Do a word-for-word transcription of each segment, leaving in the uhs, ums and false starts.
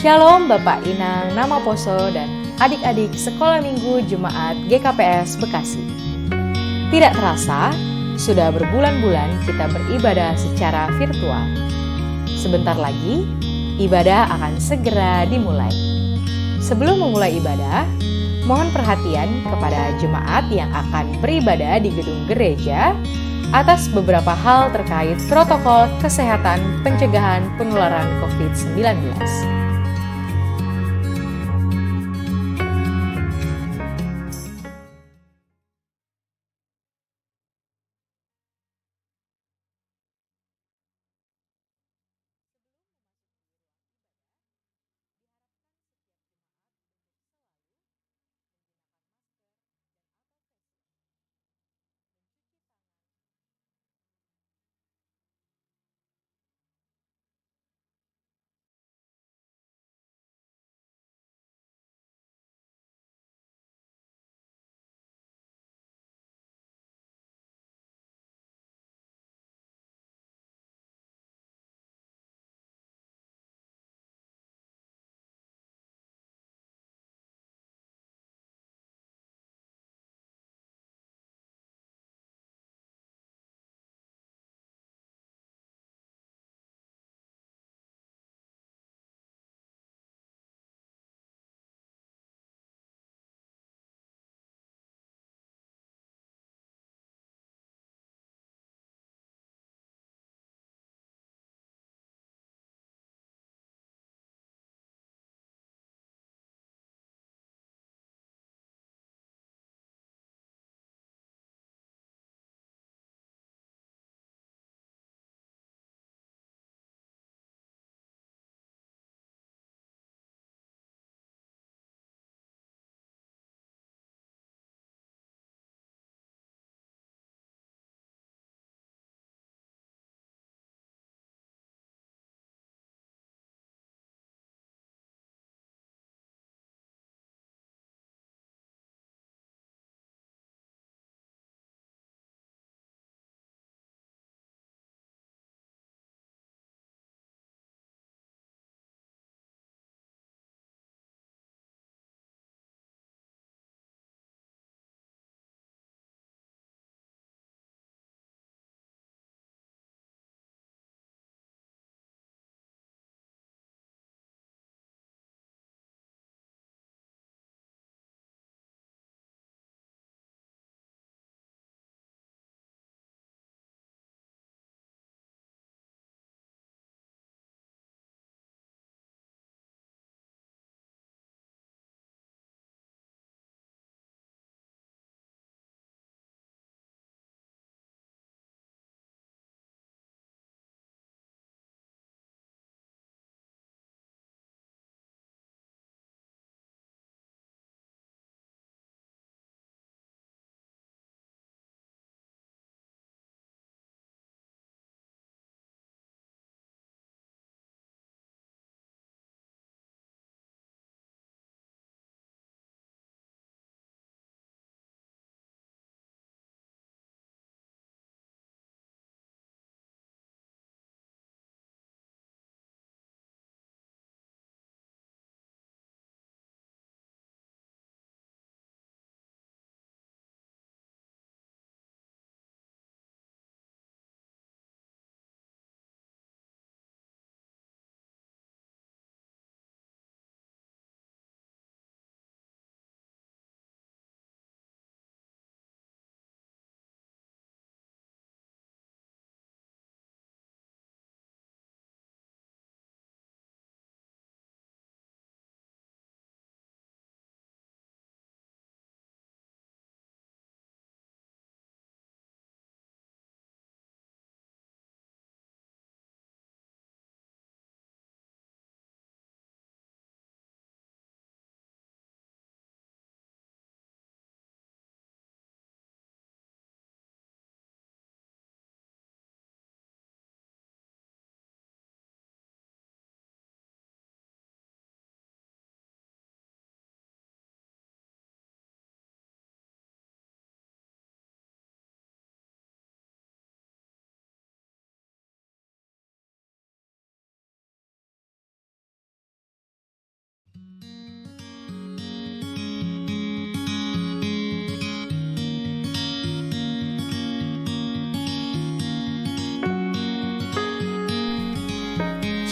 Shalom Bapak Inang Namaposo dan adik-adik Sekolah Minggu Jemaat G K P S Bekasi. Tidak terasa, sudah berbulan-bulan kita beribadah secara virtual. Sebentar lagi, ibadah akan segera dimulai. Sebelum memulai ibadah, mohon perhatian kepada jemaat yang akan beribadah di gedung gereja atas beberapa hal terkait protokol kesehatan pencegahan penularan covid sembilan belas.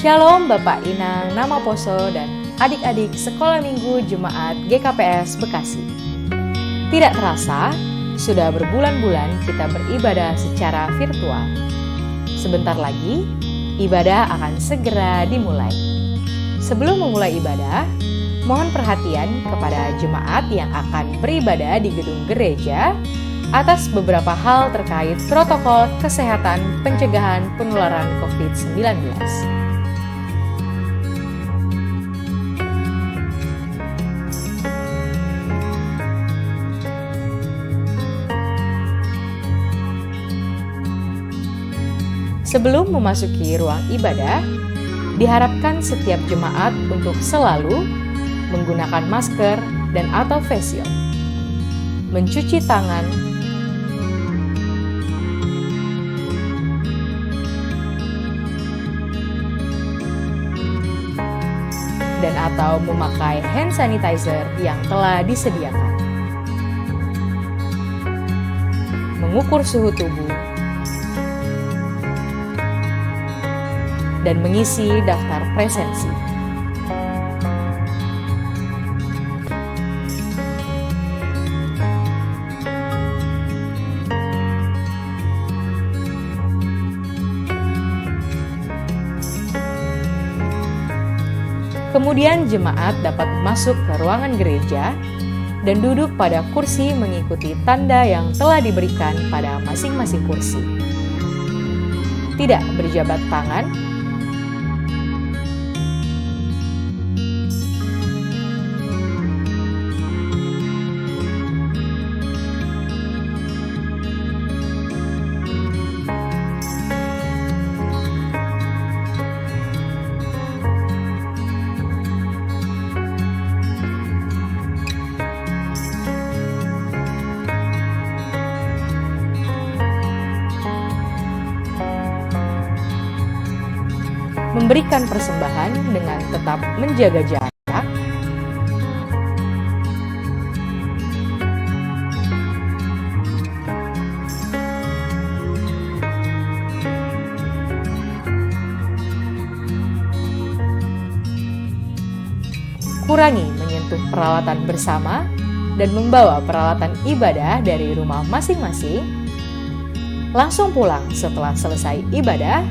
Shalom Bapak Inang Namaposo dan adik-adik Sekolah Minggu Jemaat G K P S Bekasi. Tidak terasa, sudah berbulan-bulan kita beribadah secara virtual. Sebentar lagi, ibadah akan segera dimulai. Sebelum memulai ibadah, mohon perhatian kepada jemaat yang akan beribadah di gedung gereja atas beberapa hal terkait protokol kesehatan pencegahan penularan covid sembilan belas. Sebelum memasuki ruang ibadah, diharapkan setiap jemaat untuk selalu menggunakan masker dan atau face shield, mencuci tangan, dan atau memakai hand sanitizer yang telah disediakan. Mengukur suhu tubuh dan mengisi daftar presensi. Kemudian jemaat dapat masuk ke ruangan gereja dan duduk pada kursi mengikuti tanda yang telah diberikan pada masing-masing kursi. Tidak berjabat tangan, memberikan persembahan dengan tetap menjaga jarak, kurangi menyentuh peralatan bersama dan membawa peralatan ibadah dari rumah masing-masing. Langsung pulang setelah selesai ibadah,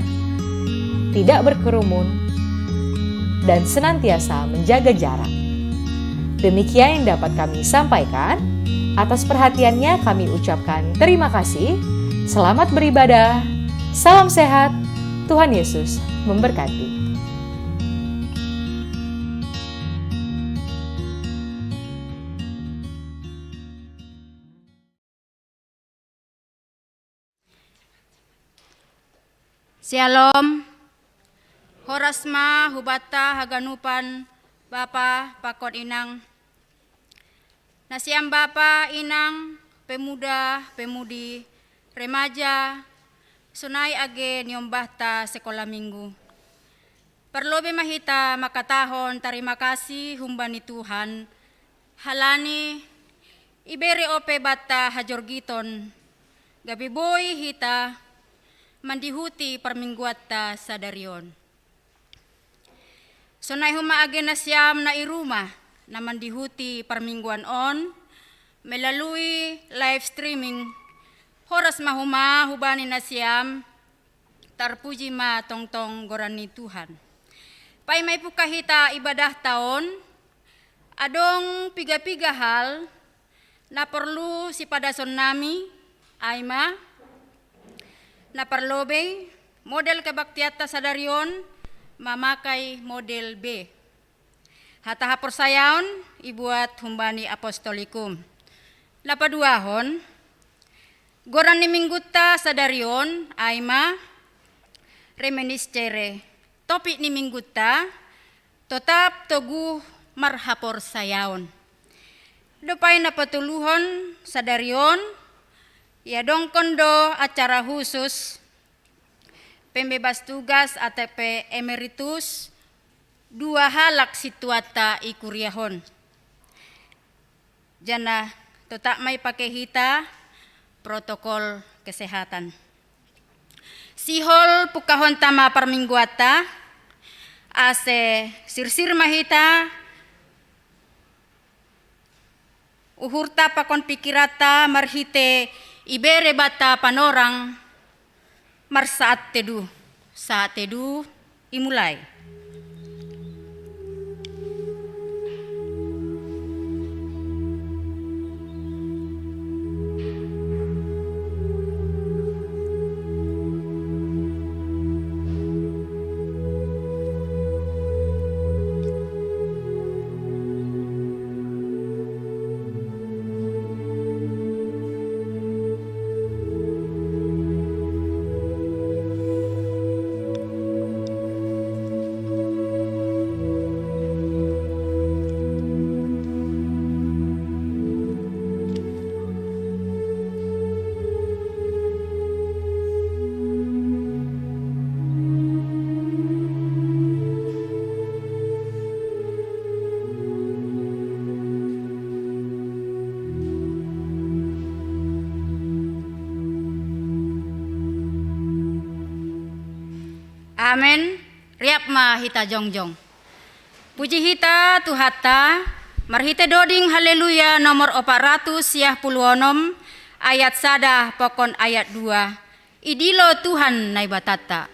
tidak berkerumun, dan senantiasa menjaga jarak. Demikian yang dapat kami sampaikan. Atas perhatiannya kami ucapkan terima kasih. Selamat beribadah. Salam sehat. Tuhan Yesus memberkati. Shalom. Horas ma hubata haganupan Bapa pakon Inang. Nasiam Bapa, Inang, pemuda, pemudi, remaja, sonai age niombahta sekolah minggu. Parlobe ma hita makatahon tarima kasih humbani Tuhan, halani ibere ope banta hajorgiton, gabe boi hita mandihuti parmingguanta sadarion. Sonai homa age nasiam na i rumah na mandihuti parmingguan on melalui live streaming, horas ma homa hubani nasiam. Tarpuji ma tongtong goran ni Tuhan. Paima ipuka hita ibadahta on, adong piga-piga hal na porlu sipadasonnami, ai ma na parlobei model kebaktianta sadarion mamakai model B. Hata haporsayaon ibuat humbani apostolikum. Na paduahon, goran ni minggunta sadarion ai ma reminiscere. Topik ni minggunta, totap toguh marhaporsayaon. Dopai na patoluhon sadarion, iadongkon do acara khusus pembebas tugas atau pe emeritus dua halak situata i kuriahon. Janah totap ma ipake hita protokol kesehatan. Sihol pukahonta ma parmingguanta, Ase sirsir ma hita uhurta pakon pikiranta marhite ibere banta panorang marsaat teduh. Saat teduh imulai. Amen. Riap ma hita jongjong. Puji hita Tuhanta, marhite doding Haleluya nomor opat ratus siah puluh onom, ayat sada pakon ayat dua. Idilo Tuhan Naibatanta.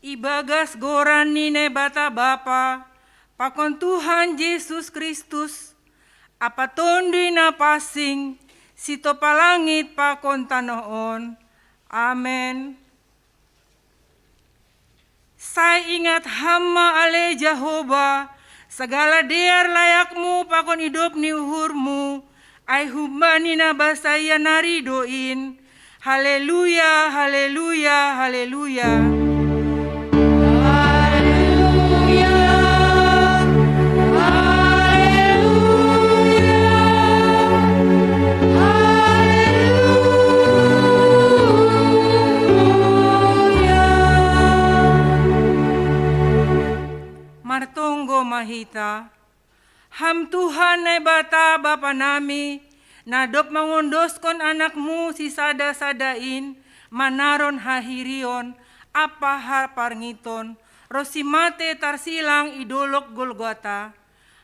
Ibagas goran ni Naibata Bapa, pakon Tuhan Jesus Kristus, ampa Tonduy Napansing, sitopa langit pakon tanoh on. Amen. Sai ingat Ham ma ale Jahowa, sagala dear layakMu pakon idop ni uhurMu, ai humbani na basa ia nari do in. Haleluya, haleluya, haleluya. Haleluya, haleluya, haleluya. Martonggo ma hita. Ham Tuhan Naibata Bapa nami, na dob mangondoskon AnakMu sisada-sada in manaron hahirion ampa haparngiton, ronsi mate tarsilang i dolok Golgota.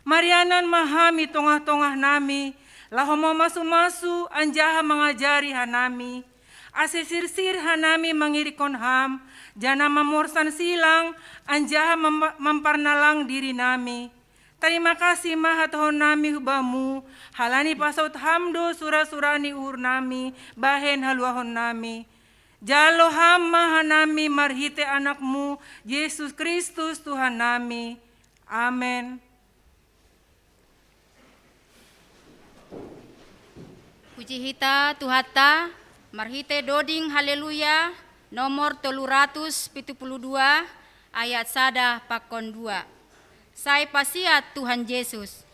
Marianan ma Ham i tongah-tongah nami, laho mamasu-masu anjaha mangajari hanami, ase sirsir hanami mangirikkon Ham, janah mamorsan silang anjaha mam-, mamparnalang diri nami. Tarima kasih ma hatohon nami hu Bamu, halani pasaut Ham do sura-sura ni uhur nami bahen haluahon nami. Jalo Ham ma hanami marhitei AnakMu, Jesus Kristus Tuhan nami. Amen. Puji hita Tuhanta. Marhite doding Haleluya nomor tolu ratus pitu puluh dua, ayat sada pakon dua. Sai pasiat Tuhan Yesus.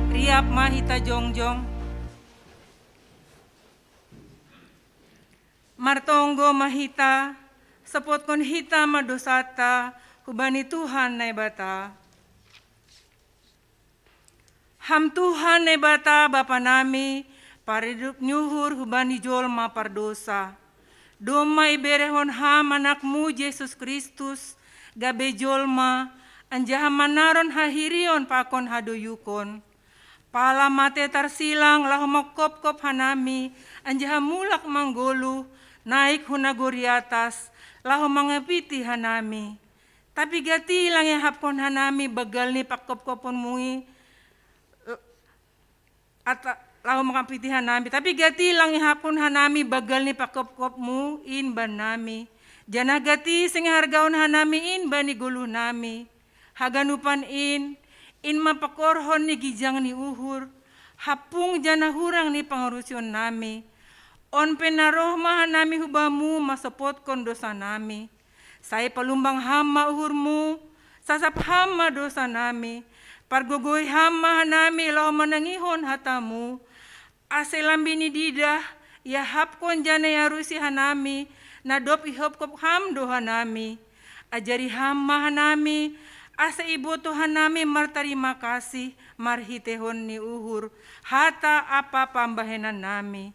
Riap ma hita jongjong. Martonggo ma hita, sopotkon hita ma dosanta hubani Tuhan Naibata. Ham Tuhan Naibata Bapa nami, paridop ni uhur hubani jolma pardosa. Domma iberehon Ham Anakmu Jesus Kristus, gabe jolma, anjaha manaron hahirion pakon hadoyukon. Pala mate tarsilang laho mangkopkop hanami, anjaha mulak manggoluh, naik hu nagori atas, laho mangapiti hanami. Tapi gati lang ihapkon hanami banggal ni pangkopkoponmu i, ata, laho mangapiti hanami. Tapi gati lang ihapkon hanami banggal ni pangkopkopmu in bannami. Janah gati seng ihargahon hanami in bani goluhnami. Haganupan in, in ma pangkorhon ni ginjang ni uhur, hampung janah hurang ni pangarusionnami. On pe na roh ma hanami hu Bamu mansopotkon dosanami. Sai palumbang Ham ma uhurMu, sasap Ham ma dosanami. Pargogohi Ham ma hanami laho manangihon hataMu, ase lambin ididah, iahapkon janah iarusi hanami, na dob ihopkop Ham do hanami. Ajari Ham ma hanami, ase ibotoh hanami martarima kasih marhiteihon ni uhur, hata ampa pambahenannami.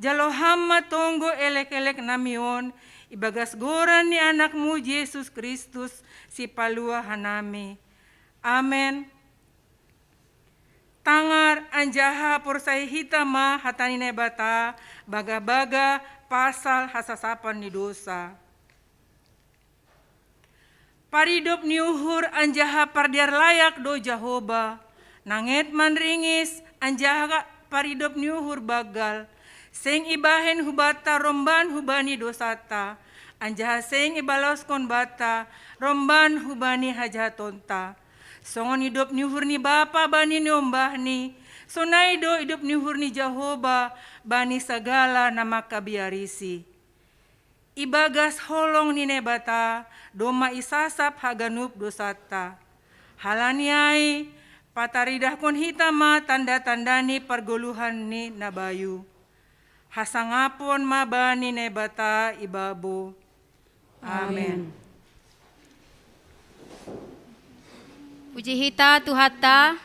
Jalo Ham ma tonggo elekeleknami on, ibagas goran ni AnakMu Jesus Kristus, Sipalua hanami. Amen. Tangar anjaha porsai hita ma hata ni Naibata, bagabaga pasal hasasapan ni dosa. Paridop ni uhur anjaha pardear layak do Jahowa, nanget manringis anjaha paridop ni uhur banggal, seng ibahen hubanta romban hubani dosanta, anjaha seng ibaloskon banta romban hubani hajahatonta. Songon idop ni uhur ni bapa bani niombahni, sonai do idop ni uhur ni Jahowa bani sagala na mangkabiarisi. Ibagas holong ni Naibata domma isasap haganup dosanta. Halani ai, pataridahkon hita ma tanda-tanda ni pargoluhan ni na bayu. Hasangapon ma bani Naibata i babo. Amen. Puji hita Tuhanta,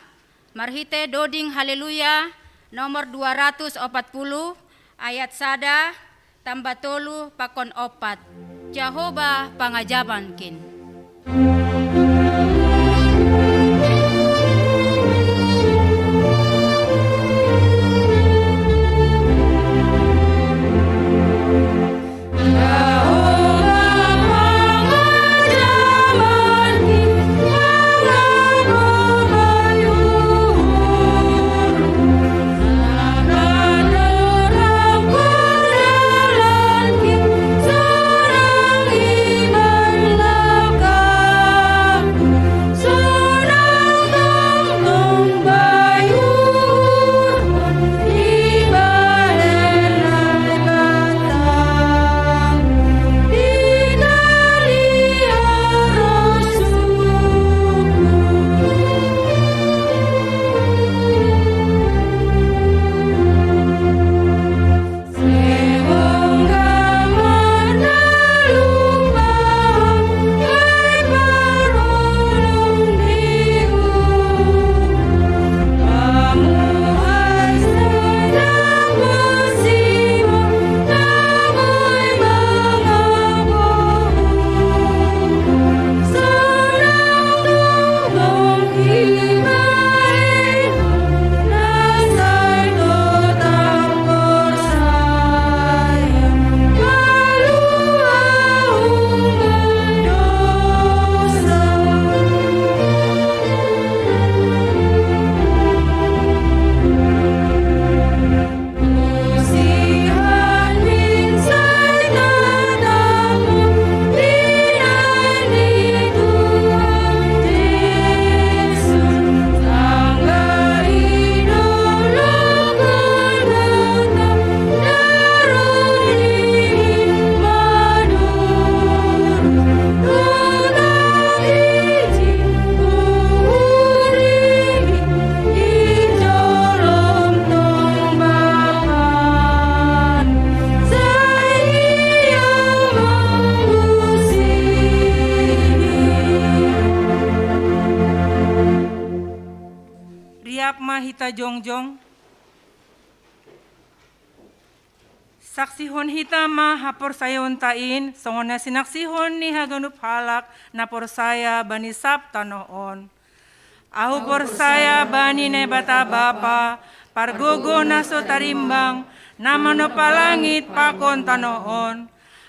marhite doding Haleluya nomor dua ratus opat puluh, ayat sada tambah tolu pakon opat. Jahowa pangajabankin. Riap ma hita jongjong. Saksihon hita ma haporsayaonta in, songon na sinaksihon ni haganup halak na porsaya bani sab tanoh on. Ahu porsaya bani Naibata Bapa, pargogo na so tarimbang, na manompa langit pakon tanoh on.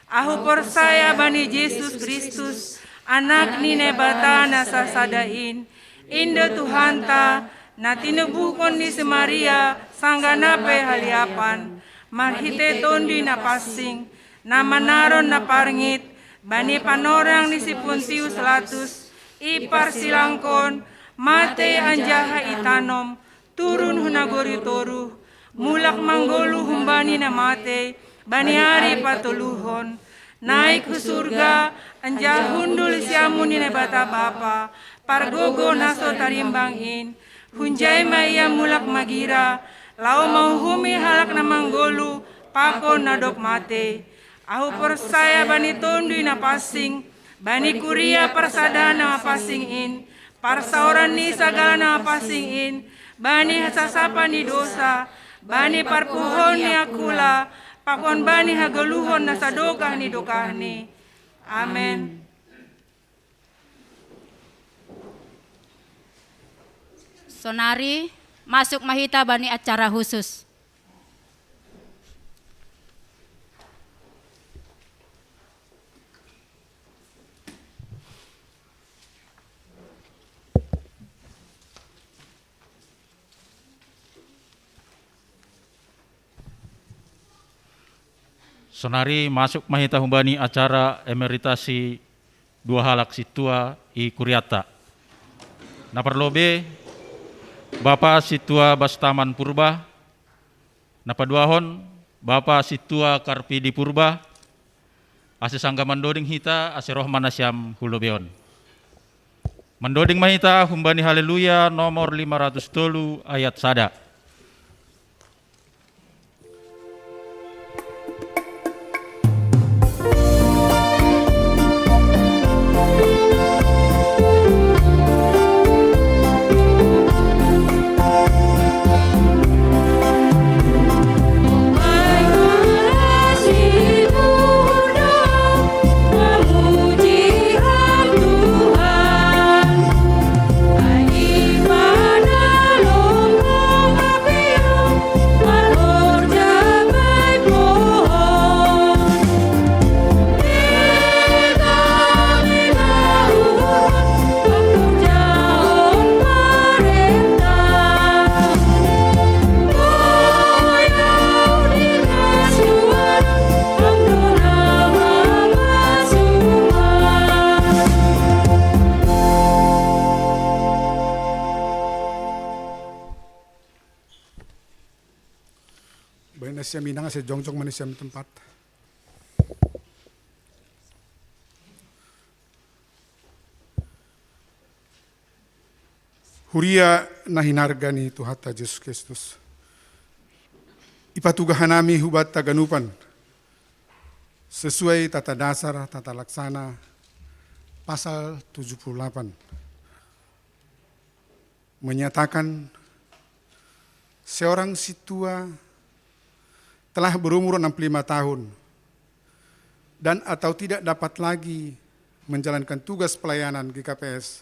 Ahu porsaya bani Jesus Kristus, Anak ni Naibata na sasada in, in do Tuhanta, na tinubuhkon ni si Maria, sanggah na pe haliapan, marhite Tonduy Napansing, na manaron na parngit, bani panorang ni si Pontius Latus, iparsilangkon, matei anjaha itanom, turun hu nagori toruh, mulak manggoluh humbani na matei, bani ari patoluhon, naik hu surga, anjaha hundul siamun ni Naibata Bapa, pargogo na so tarimbang in, hunjai ma ia mulak magira, laho mauhumi halak na manggoluh, pakon na dob matei. Ahu porsaya bani Tonduy Napansing, bani kuria parsadaan na mapansing in, parsaoran ni sagala na mapansing in, bani hasasapan ni dosa, bani parpuhoon ni angkula, pakon bani hagoluhon na sadokah ni dokahni. Amen. Sonari, masuk ma hita bani acara khusus. Sonari masuk ma hita humbani acara emeritasi dua halak sintua i kuriata. Na parlobei, Bapa Sintua Bastaman Purba, na paduahon, Bapa Sintua Karpidi Purba, ase sanggah mandoding hita, ase roh ma nasiam hu lobei on. Mandoding mahita humbani Haleluya nomor lima ratus tolu ayat sada. Baik, nasi minang, saya jongjong manis yang tempat. Huria na hinarga ni Tuhanta Jesus Kristus. Ipatuga hanami hubat taganupan sesuai tata dasar tata laksana pasal tujuh puluh delapan menyatakan seorang situa telah berumur enam puluh lima tahun dan atau tidak dapat lagi menjalankan tugas pelayanan G K P S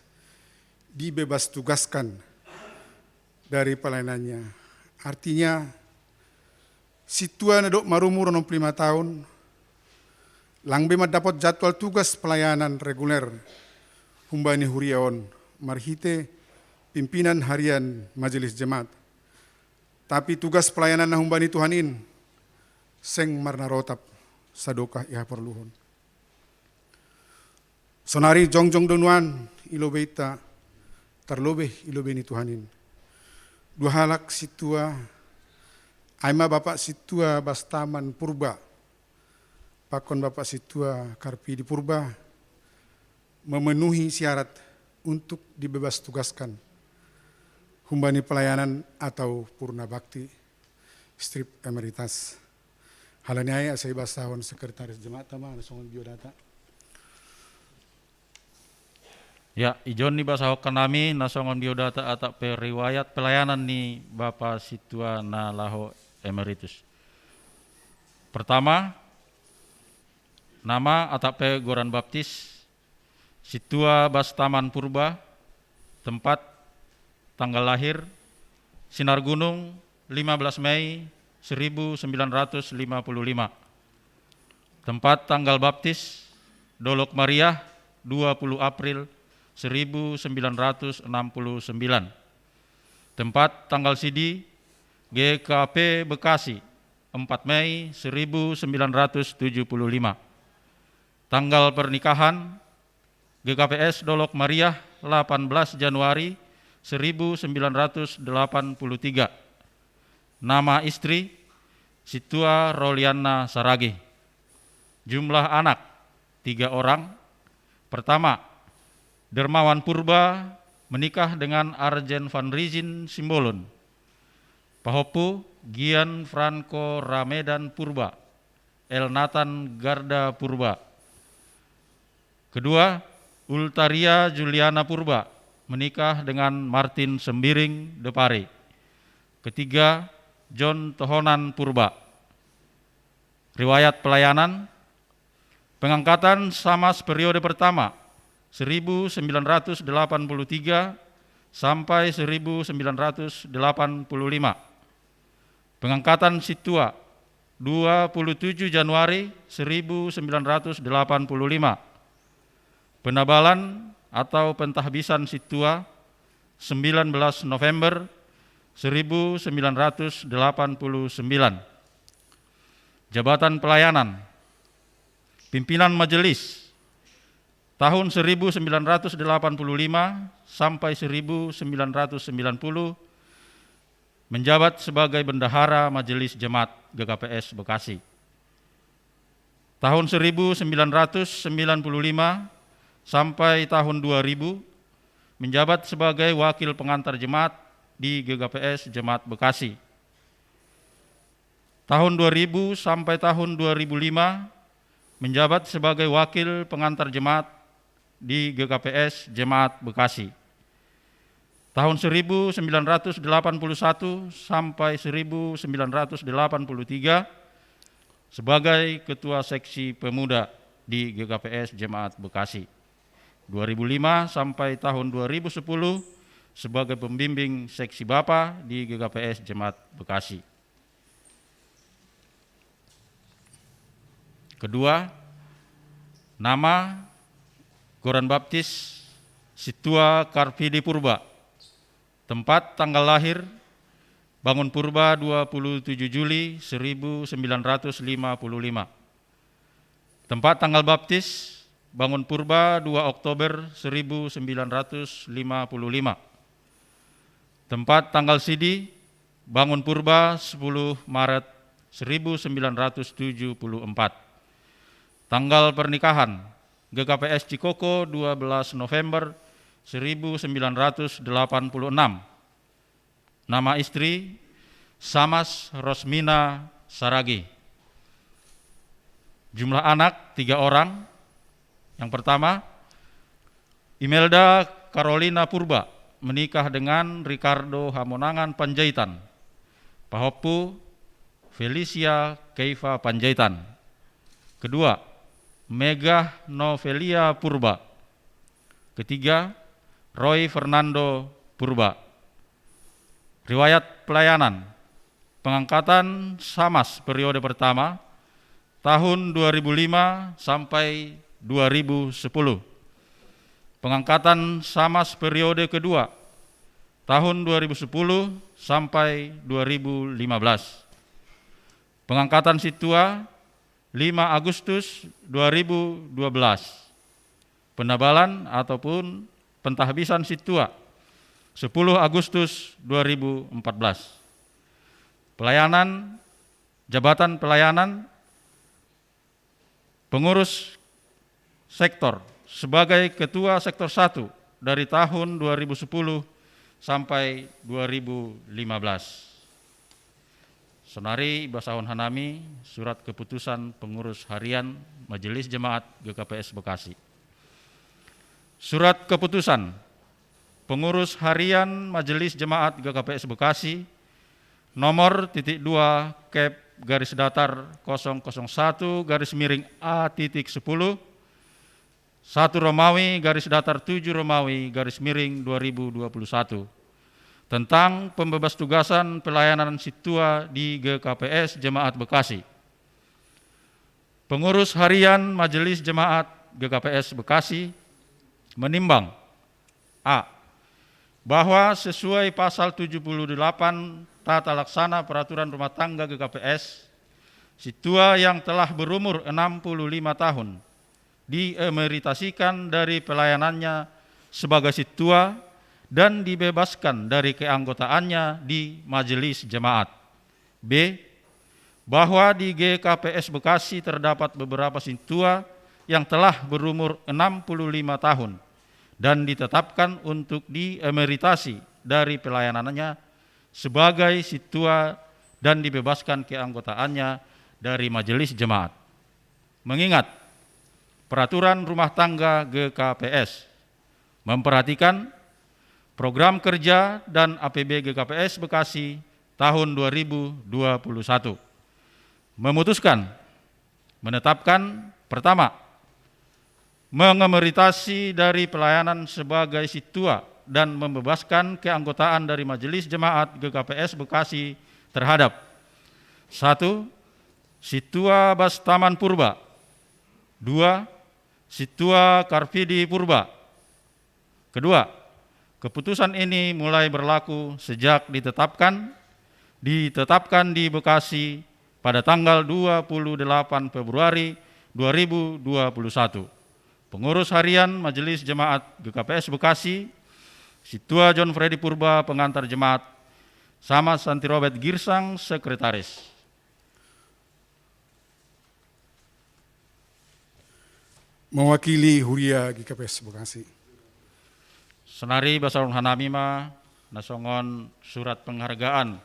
dibebas tugaskan dari pelayanannya. Artinya, situa na dok marumur enam puluh lima tahun lang be mandapot jadwal tugas pelayanan reguler humbani huria on marhite pimpinan harian Majelis Jemaat. Tapi tugas pelayanan na humbani Tuhan in seng marnarotap sadokah ihaporluhon. Sonari jongjong do nuan i lobeita, tarlobeh i lobei ni Tuhan in. Dua halak situa, ai ma Bapak Situa Bastaman Purba pakon Bapak Situa Karpidi Purba, memenuhi syarat untuk dibebas tugaskan humbani pelayanan atau purna bakti strip emeritas. Halani ai asa ibasahon sekretaris jemaat ma na songon biodata. Ya, ijon ni basahon hanami na songon biodata atap pe riwayat pelayanan ni Bapa Situa na laho emeritus. Pertama, nama atap pe goran baptis, Situa Bastaman Purba, tempat, tanggal lahir, Sinar Gunung, lima belas Mei seribu sembilan ratus lima puluh lima. Tempat tanggal baptis, Dolok Maria, dua puluh April seribu sembilan ratus enam puluh sembilan. Tempat tanggal sidi, G K P Bekasi, empat Mei seribu sembilan ratus tujuh puluh lima. Tanggal pernikahan, G K P S Dolok Maria, delapan belas Januari seribu sembilan ratus delapan puluh tiga. Nama istri, Situa Rolianna Saragih. Jumlah anak, tiga orang. Pertama, Dermawan Purba menikah dengan Arjen Van Rijin Simbolon. Pahompu, Gian Franco Ramedan Purba, Elnatan Garda Purba. Kedua, Ultaria Juliana Purba menikah dengan Martin Sembiring Depare. Ketiga, John Tohonan Purba. Riwayat pelayanan, pengangkatan Samas periode pertama, seribu sembilan ratus delapan puluh tiga sampai seribu sembilan ratus delapan puluh lima. Pengangkatan Situa, dua puluh tujuh Januari seribu sembilan ratus delapan puluh lima. Penabalan atau pentahbisan Situa, sembilan belas November seribu sembilan ratus delapan puluh sembilan. Jabatan pelayanan, pimpinan majelis, tahun seribu sembilan ratus delapan puluh lima sampai seribu sembilan ratus sembilan puluh, menjabat sebagai bendahara Majelis Jemaat G K P S Bekasi. Tahun seribu sembilan ratus sembilan puluh lima sampai tahun dua ribu, menjabat sebagai wakil pengantar jemaat di G K P S Jemaat Bekasi. Tahun dua ribu sampai tahun dua ribu lima, menjabat sebagai wakil pengantar jemaat di G K P S Jemaat Bekasi. Tahun seribu sembilan ratus delapan puluh satu sampai seribu sembilan ratus delapan puluh tiga sebagai Ketua Seksi Pemuda di G K P S Jemaat Bekasi. Dua ribu lima sampai tahun dua ribu sepuluh sebagai pembimbing Seksi Bapa di G K P S Jemaat Bekasi. Kedua, nama, goran baptis, Situa Karpidi Purba. Tempat, tanggal lahir, Bangun Purba, dua puluh tujuh Juli seribu sembilan ratus lima puluh lima. Tempat, tanggal baptis, Bangun Purba, dua Oktober seribu sembilan ratus lima puluh lima. Tempat, tanggal sidi, Bangun Purba, sepuluh Maret seribu sembilan ratus tujuh puluh empat. Tanggal pernikahan, G K P S Cikoko, dua belas November seribu sembilan ratus delapan puluh enam. Nama istri, Samas Rosmina Saragi. Jumlah anak, tiga orang. Yang pertama, Imelda Carolina Purba, menikah dengan Ricardo Hamonangan Panjaitan. Pahoppu, Felicia Keifa Panjaitan. Kedua, Megah Novelia Purba. Ketiga, Roy Fernando Purba. Riwayat pelayanan. Pengangkatan Samas periode pertama, tahun dua ribu lima sampai dua ribu sepuluh. Pengangkatan Samas periode kedua, tahun dua ribu sepuluh sampai dua ribu lima belas. Pengangkatan Situa, lima Agustus dua ribu dua belas. Penabalan ataupun pentahbisan Situa, sepuluh Agustus dua ribu empat belas. Pelayanan, jabatan pelayanan, pengurus sektor sebagai Ketua Sektor satu dari tahun dua ribu sepuluh sampai dua ribu lima belas. Sonari basahon hanami surat keputusan pengurus harian Majelis Jemaat G K P S Bekasi. Surat keputusan pengurus harian Majelis Jemaat G K P S Bekasi, nomor titik dua kep garis datar kosong kosong satu garis miring A titik sepuluh, satu Romawi garis datar tujuh Romawi garis miring dua ribu dua puluh satu, tentang pembebas tugasan pelayanan Situa di G K P S Jemaat Bekasi. Pengurus harian Majelis Jemaat G K P S Bekasi menimbang: A, bahwa sesuai pasal tujuh puluh delapan Tata Laksana Peraturan Rumah Tangga G K P S, Situa yang telah berumur enam puluh lima tahun diemeritasikan dari pelayanannya sebagai Situa dan dibebaskan dari keanggotaannya di Majelis Jemaat. B, bahwa di G K P S Bekasi terdapat beberapa Situa yang telah berumur enam puluh lima tahun dan ditetapkan untuk diemeritasi dari pelayanannya sebagai Situa dan dibebaskan keanggotaannya dari Majelis Jemaat. Mengingat Peraturan Rumah Tangga G K P S, memperhatikan program kerja dan A P B G K P S Bekasi tahun dua ribu dua puluh satu. Memutuskan, menetapkan, pertama, mengemeritasi dari pelayanan sebagai Situa dan membebaskan keanggotaan dari Majelis Jemaat G K P S Bekasi terhadap: satu, Situa Bastaman Purba. Dua, Situa Karpidi Purba. Kedua, keputusan ini mulai berlaku sejak ditetapkan, ditetapkan di Bekasi pada tanggal dua puluh delapan Februari dua ribu dua puluh satu. Pengurus Harian Majelis Jemaat G K P S Bekasi, Situa John Freddy Purba, pengantar jemaat, Samas Santi Robert Girsang, sekretaris. Mewakili Huria G K P S Bekasi. Sonari basaron hanami ma na songon surat penghargaan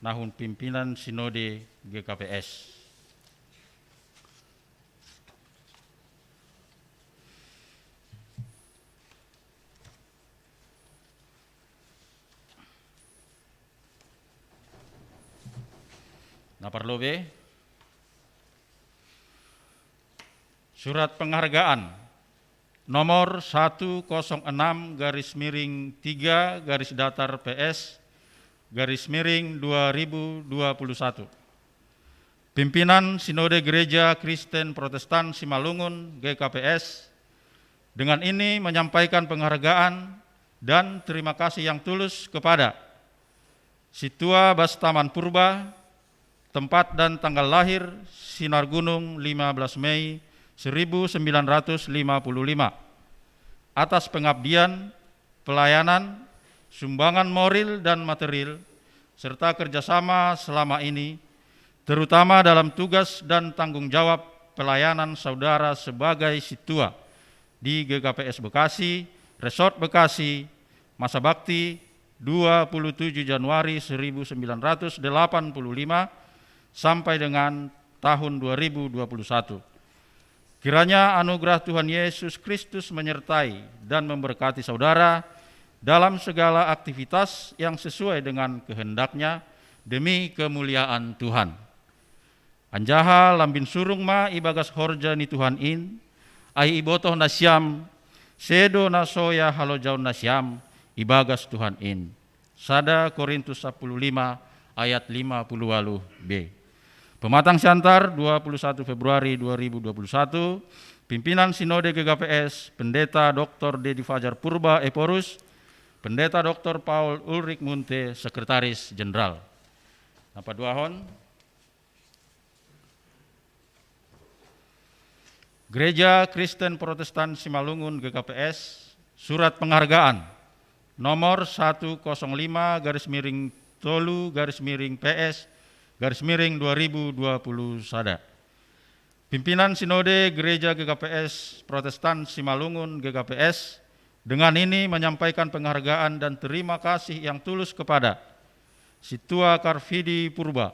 nahun pimpinan Sinode G K P S. Na parlobei, surat penghargaan nomor satu kosong enam garis miring tiga garis datar P S garis miring dua ribu dua puluh satu. Pimpinan Sinode Gereja Kristen Protestan Simalungun, G K P S, dengan ini menyampaikan penghargaan dan terima kasih yang tulus kepada Situa Bastaman Purba, tempat dan tanggal lahir Sinar Gunung, lima belas Mei seribu sembilan ratus lima puluh lima, atas pengabdian, pelayanan, sumbangan moral dan material, serta kerjasama selama ini, terutama dalam tugas dan tanggung jawab pelayanan saudara sebagai Situa di G K P S Bekasi, Resort Bekasi, masa bakti dua puluh tujuh Januari seribu sembilan ratus delapan puluh lima sampai dengan tahun dua ribu dua puluh satu. Kiranya anugerah Tuhan Yesus Kristus menyertai dan memberkati saudara dalam segala aktivitas yang sesuai dengan kehendak-Nya demi kemuliaan Tuhan. Anjaha lambin surung ma ibagas horja ni Tuhan in, ai ibotoh nasiam, sedo na soya halojaon nasiam ibagas Tuhan in. Sada Korintus sapuluh lima ayat lima puluh waluh B. Pematang siantar, dua puluh satu Februari dua ribu dua puluh satu, pimpinan Sinode G K P S, Pendeta Doktor Dedi Fajar Purba Ephorus, Pendeta Doktor Paul Ulrich Munthe, Sekretaris Jenderal. Na paduahon, Gereja Kristen Protestan Simalungun, G K P S, surat penghargaan nomor satu kosong lima garis miring tolu garis miring P S garis miring dua ribu dua puluh sada. Pimpinan Sinode Gereja G K P S Protestan Simalungun, G K P S, dengan ini menyampaikan penghargaan dan terima kasih yang tulus kepada Situa Karvidi Purba,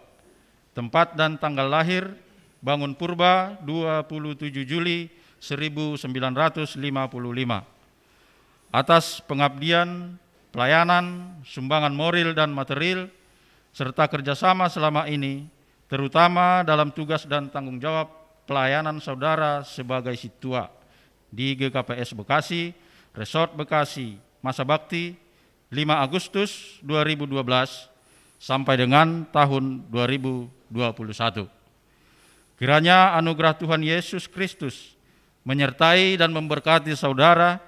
tempat dan tanggal lahir Bangun Purba, dua puluh tujuh Juli seribu sembilan ratus lima puluh lima, atas pengabdian, pelayanan, sumbangan moral dan material, serta kerjasama selama ini, terutama dalam tugas dan tanggung jawab pelayanan saudara sebagai Situa di G K P S Bekasi, Resort Bekasi, masa bakti lima Agustus dua ribu dua belas sampai dengan tahun dua ribu dua puluh satu. Kiranya anugerah Tuhan Yesus Kristus menyertai dan memberkati saudara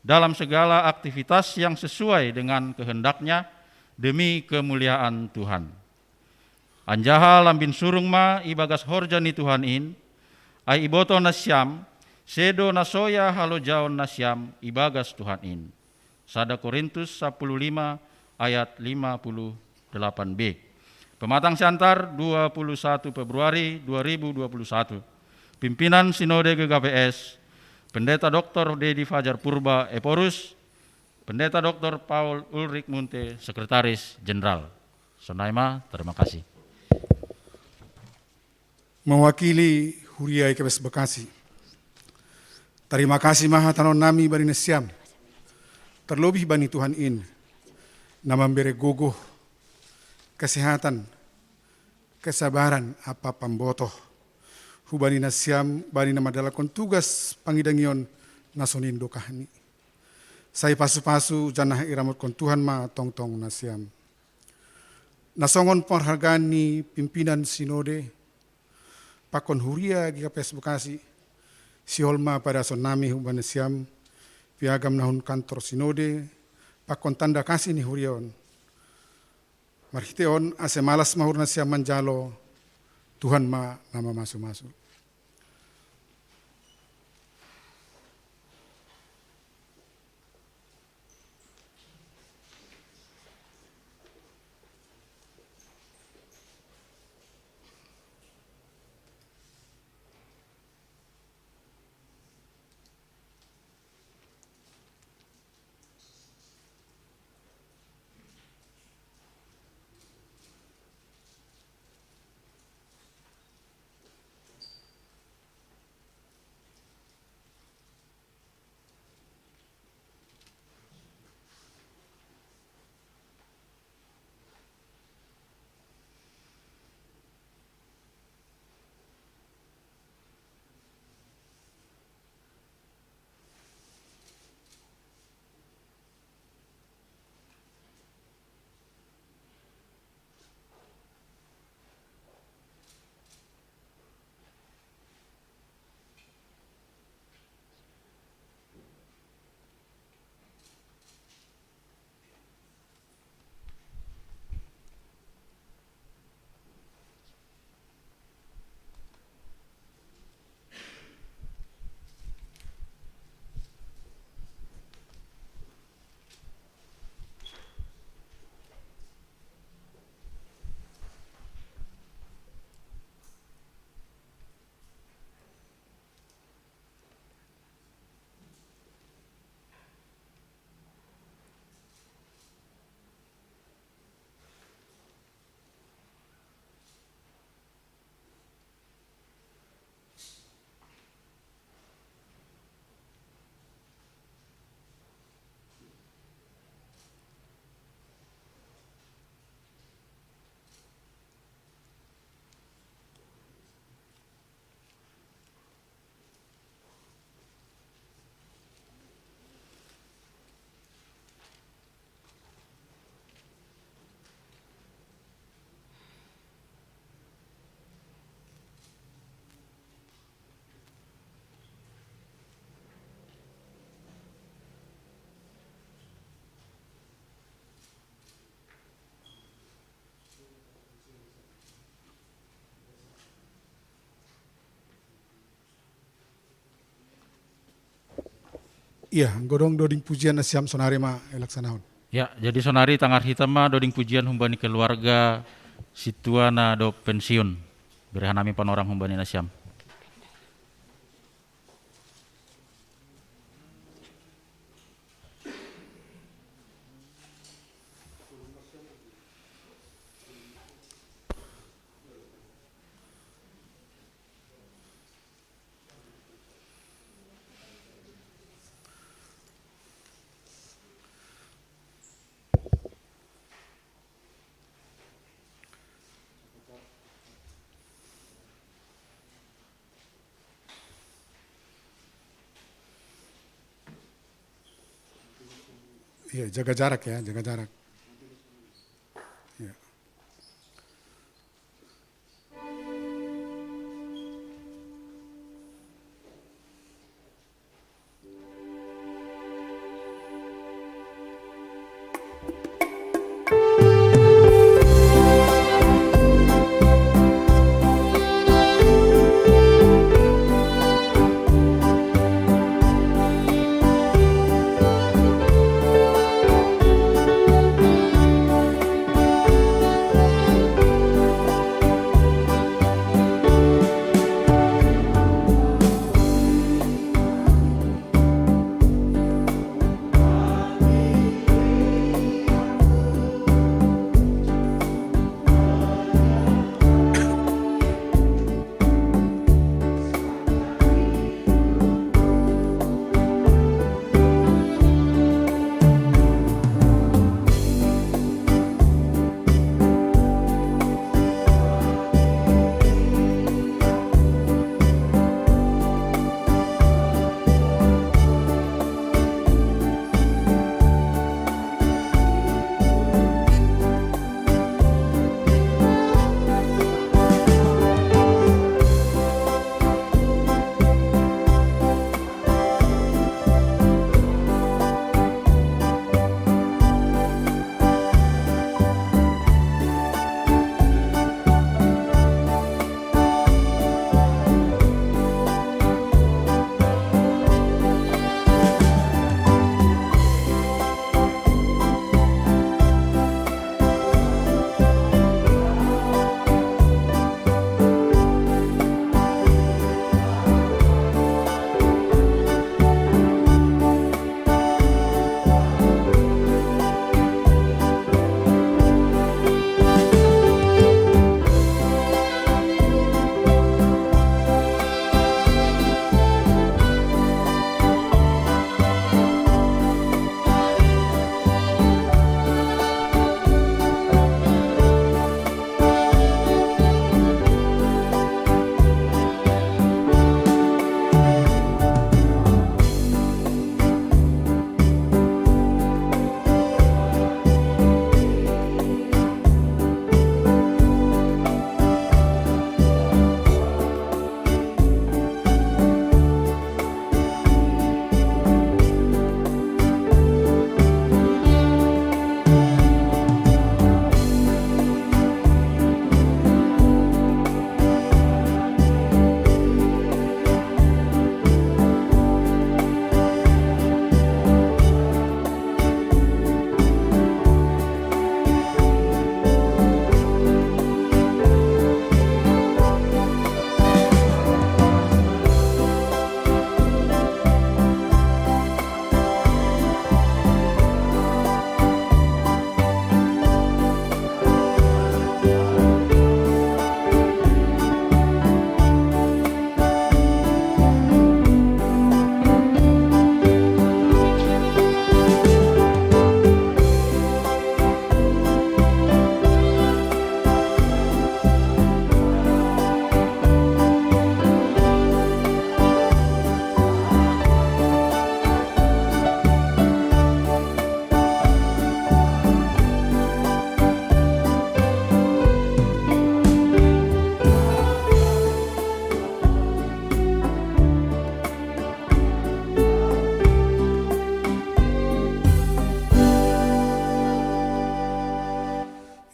dalam segala aktivitas yang sesuai dengan kehendak-Nya demi kemuliaan Tuhan. Anjaha lambin surung ma ibagas horja ni Tuhan in, ai ibotoh nasiam, sedo na soya halojaon nasiam ibagas Tuhan in. Sada Korintus sapuluh lima ayat lima puluh delapan B. Pematang siantar, dua puluh satu Februari dua ribu dua puluh satu. Pimpinan Sinode G K P S, Pendeta Doktor Dedi Fajar Purba Ephorus, Pendeta Doktor Paul Ulrich Munthe, Sekretaris Jenderal. Sonai ma, terima kasih. Mewakili Huria G K P S Bekasi. Tarima kasih ma hatahon nami bani nasiam. Tarlobih bani Tuhan in, na mambere gogoh, kesehatan, kesabaran ampa pambotoh hubani nasiam, bani na mandalanhon tugas pangidangion na sonin dokahni. Sai pasu-pasu janah iramotkon Tuhan ma tongtong nasiam. Na songon penghargaan ni pimpinan Sinode pakon Huria G K P S Bekasi, sihol ma padason nami hubani nasiam piagam na hun kantor Sinode pakon tanda kasih ni Huria on. Marhite on, ase malas ma huria nasiam manjalo, Tuhan ma na mamasu-masu. Iya, godong doding pujian na siam sonari ma, eh, laksanahon. Ya, jadi sonari tangar hita ma doding pujian humbani keluarga situa na dob pensiun. Bere hanami panorang humbani na siam. Iya, jaga jarak ya, jaga jarak. Iya.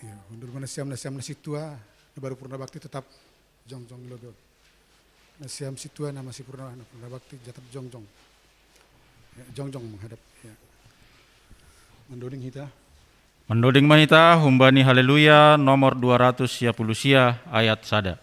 Iya, hundur ma na siam, na siam na situa, na baru purna bakti tetap jongjong i lobei on. Na siam situa na masih purna, na purna bakti tetap jongjong. Ya, jongjong menghadap. Ya. Mandoding hita. Mandoding ma hita humbani Haleluya nomor dua ratus sia puluh sia ayat sada.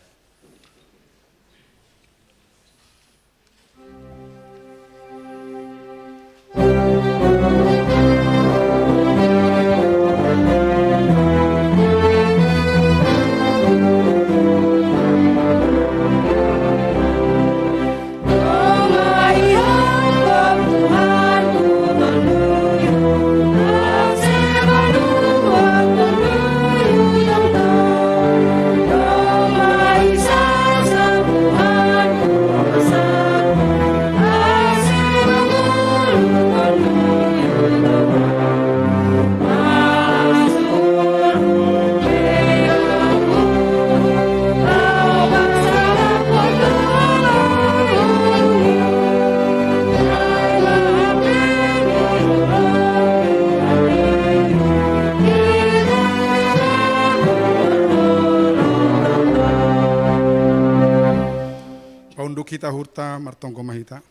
Paunduk hita hurta, martonggo ma hita.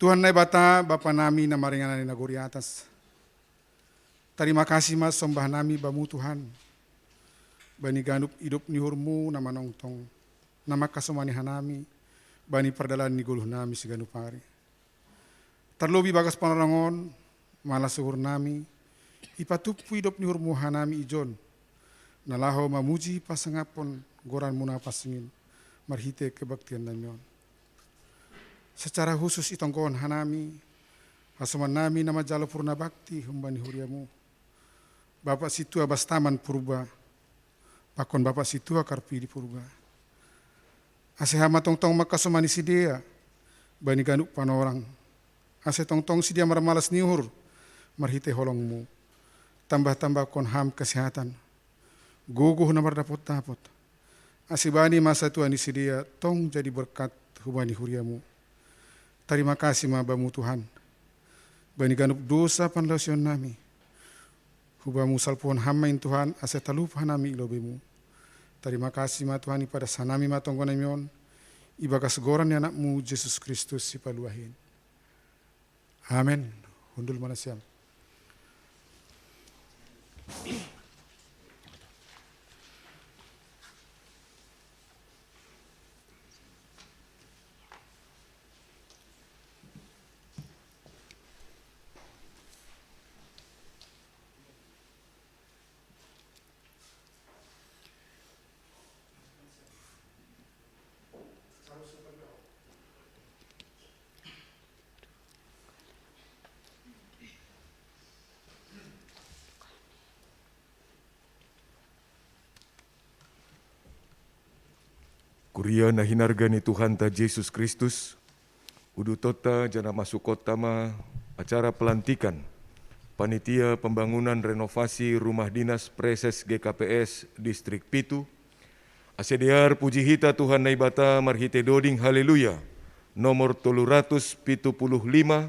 Tuhan Naibata, Bapa nami na maringanan i nagori atas. Tarima kasih ma sombah nami Bamu Tuhan, bani ganup idop ni uhurMu na manongtong, na mangkasomani hanami bani pardalan ni goluh nami siganup ari. Tarlobi bagas panorang on, malas uhur nami, ipatumpu idop ni uhurMu hanami ijon, na laho mamuji pasangapon goranMu na pansing in, marhite kebaktian nami on. Secara khusus itonggohon hanami, hasoman nami na manjalo purna bakti humbani huriaMu. Bapak Sintua Bastaman Purba, pakon Bapak Sintua Karpidi Purba. Ase Ham ma tongtong mangkasomani sidea, bani ganup panorang. Ase tongtong sidea marmalas ni uhur, marhite holongMu. Tambah-tambahkon Ham kesehatan. Gogoh na mardapot-dapot. Ase bani masa tua ni sidea tong jadi berkat hubani huriaMu. Tarima kasih ma Bamu Tuhan. Bani ganup dosa panlaosion nami. Hubamu salpuhon Ham ma in Tuhan, ase talup hanami i lobeMu. Tarima kasih ma Tuhan, ipadas hanami ma tonggo nami on, ibagas goran ni AnakMu Jesus Kristus sipaluah in. Amen. Hundul ma nasiam. Kuria na hinarga ni Tuhanta Jesus Kristus, udutonta janah masukonta ma acara pelantikan Panitia Pembangunan Renovasi Rumah Dinas Preses G K P S Distrik pitu, ase dear puji hita Tuhan Naibata marhite doding Haleluya nomor tolu ratus pitu puluh lima,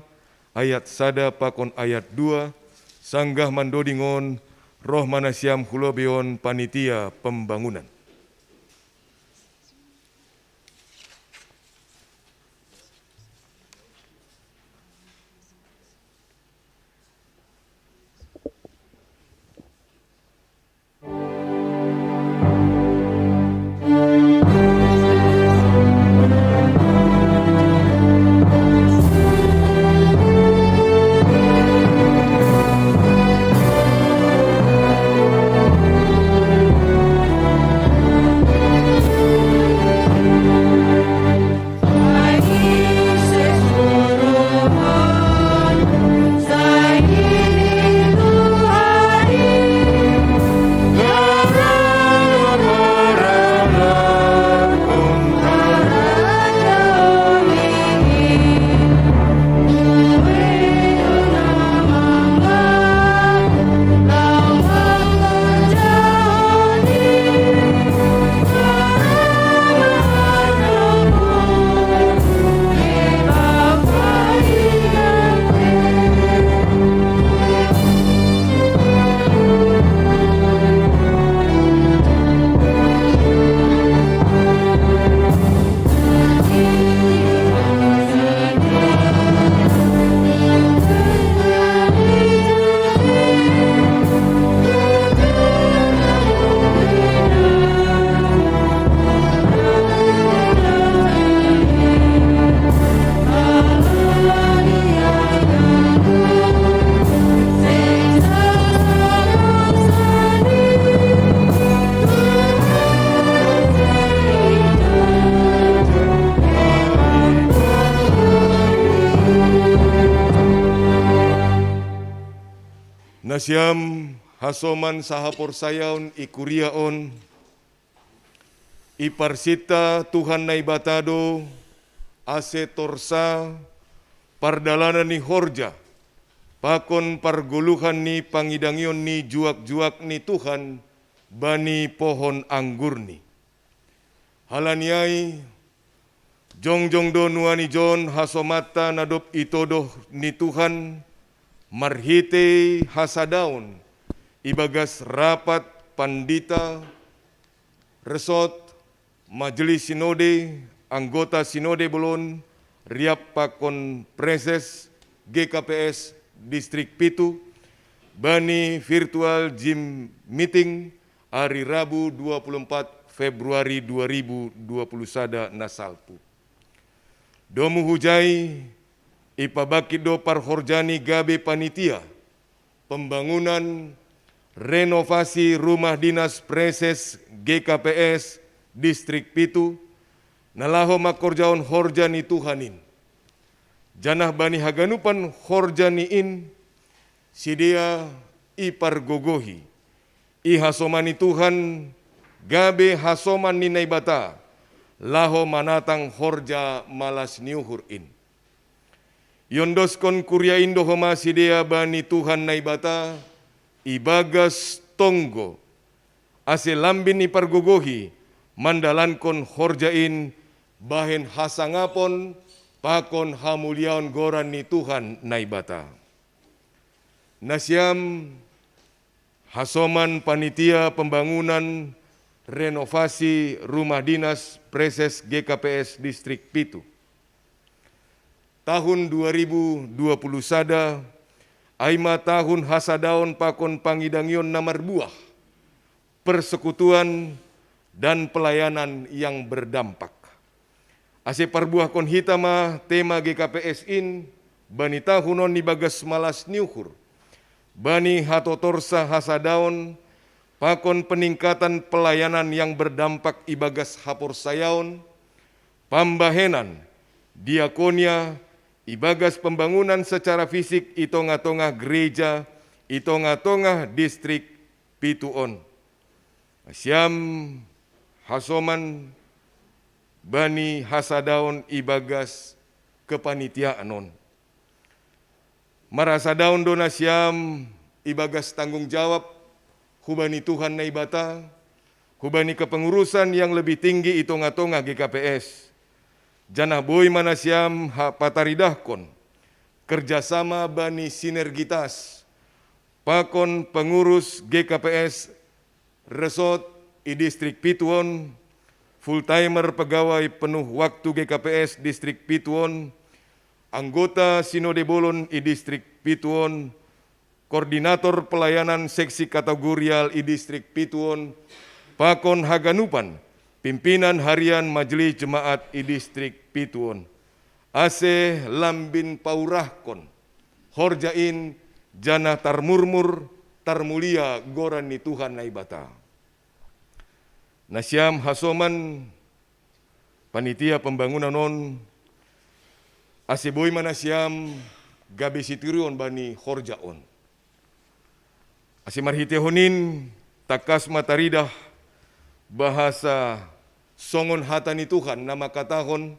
ayat sada pakon ayat dua, sanggah mandoding on, roh ma nasiam hu lobei on panitia pembangunan. Nasiam hasoman sahaporsayaon i kuria on, iparsinta Tuhan Naibata do ase torsa pardalanan ni horja pakon pargoluhan ni pangidangion ni juak-juak ni Tuhan bani pohon anggurni. Halani ai, jongjong do nuan ijon hasomanta na dob itodoh ni Tuhan marhitei hasadaon ibagas rapat pandita, resort, majelis sinode, anggota sinode bolon, riap pakon preses G K P S Distrik Pitu, bani virtual Zoom meeting, ari Rabu dua puluh empat Februari dua ribu dua puluh sada na salpu. Domu hujai, ipabangkit do parhorja ni gabe panitia pembangunan renovasi rumah dinas preses G K P S Distrik Pitu, na laho mangkorjahon horja ni Tuhan in. Janah bani haganupan horja ni in, sidea ipargogohi, ihasomani Tuhan gabe hasoman ni Naibata, laho manatang horja malas ni uhur in. Iondoskon kuria in do homa sidea bani Tuhan Naibata ibagas tonggo, ase lambin ipargogohi mandalankon horja in bahen hasangapon pakon hamuliaon goran ni Tuhan Naibata. Nasiam hasoman panitia pembangunan renovasi rumah dinas preses G K P S Distrik Pitu. Tahun dua ribu dua puluh sada, ai ma tahun hasadaon pakon pangidangion na marbuah, persekutuan, dan pelayanan yang berdampak. Ase parbuahkon hita ma tema G K P S in bani tahun on ibagas malas ni uhur, bani hatotorsa hasadaon pakon peningkatan pelayanan yang berdampak ibagas haporsayaon, pambahenan, diakonia, ibagas pembangunan secara fisik i tongah-tongah gereja, i tongah-tongah distrik pitu on. Nasiam hasoman bani hasadaon ibagas kepanitiaan on. Marhasadaon do nasiam ibagas tanggung jawab hubani Tuhan Naibata, hubani kepengurusan yang lebih tinggi i tongah-tongah G K P S. Janah boi ma nasiam ha-, pataridahkon kerjasama bani sinergitas pakon pengurus G K P S resort i Distrik Pitu on, full timer pegawai penuh waktu G K P S Distrik Pitu on, anggota Sinode Bolon i Distrik Pitu on, koordinator pelayanan seksi kategorial i Distrik Pitu on, pakon haganupan pimpinan harian Majelis Jemaat i Distrik Pitu on, ase lambin paurahkon horja in, janah tarmurmur, tarmulia goran ni Tuhan Naibata. Nasiam hasoman panitia pembangunan on, ase boi ma nasiam gabe sitirion bani horja on. Ase marhiteihon in, tangkas ma taridah bahasa songon hata ni Tuhan na mangkatahon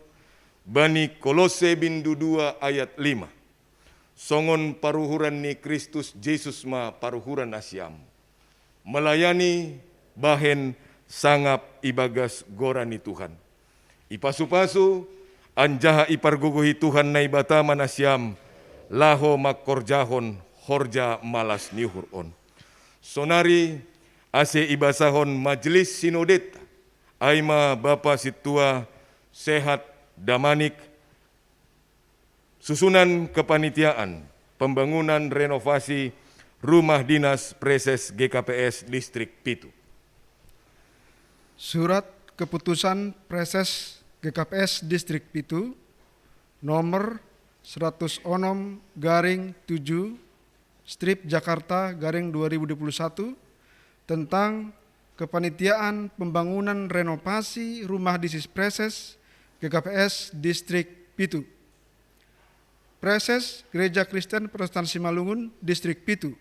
bani Kolosse bindu dua ayat lima: Songon paruhuran ni Kristus Jesus ma paruhuran nasiam, melayani, bahen sangap ibagas goran ni Tuhan. Ipasu-pasu anjaha ipargogohi Tuhan Naibata ma nasiam laho mangkorjahon horja malas ni uhur on. Sonari ase ibasahon majelis sinodenta, ai ma Bapa Sintua Sehat Damanik, susunan kepanitiaan pembangunan renovasi rumah dinas preses G K P S Distrik Pitu. Surat Keputusan Preses G K P S Distrik Pitu nomor seratus onom garing tujuh strip Jakarta garing dua ribu dua puluh satu tentang kepanitiaan pembangunan renovasi rumah dinas preses G K P S Distrik Pitu. Preses Gereja Kristen Protestan Simalungun Distrik Pitu,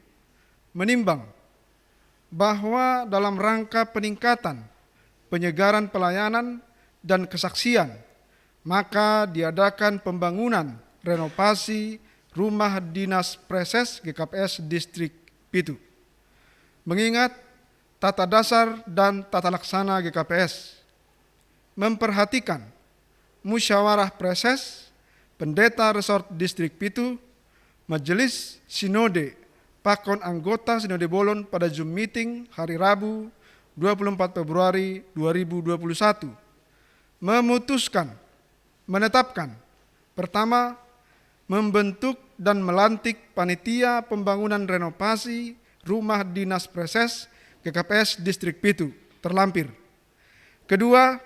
menimbang bahwa dalam rangka peningkatan, penyegaran pelayanan, dan kesaksian, maka diadakan pembangunan renovasi rumah dinas preses G K P S Distrik Pitu. Mengingat tata dasar dan tata laksana G K P S, memperhatikan musyawarah preses, pendeta resort Distrik Pitu, majelis sinode, pakon anggota sinode bolon pada Zoom meeting hari Rabu dua puluh empat Februari dua ribu dua puluh satu, memutuskan, menetapkan, pertama, membentuk dan melantik panitia pembangunan renovasi rumah dinas preses G K P S Distrik Pitu terlampir. Kedua,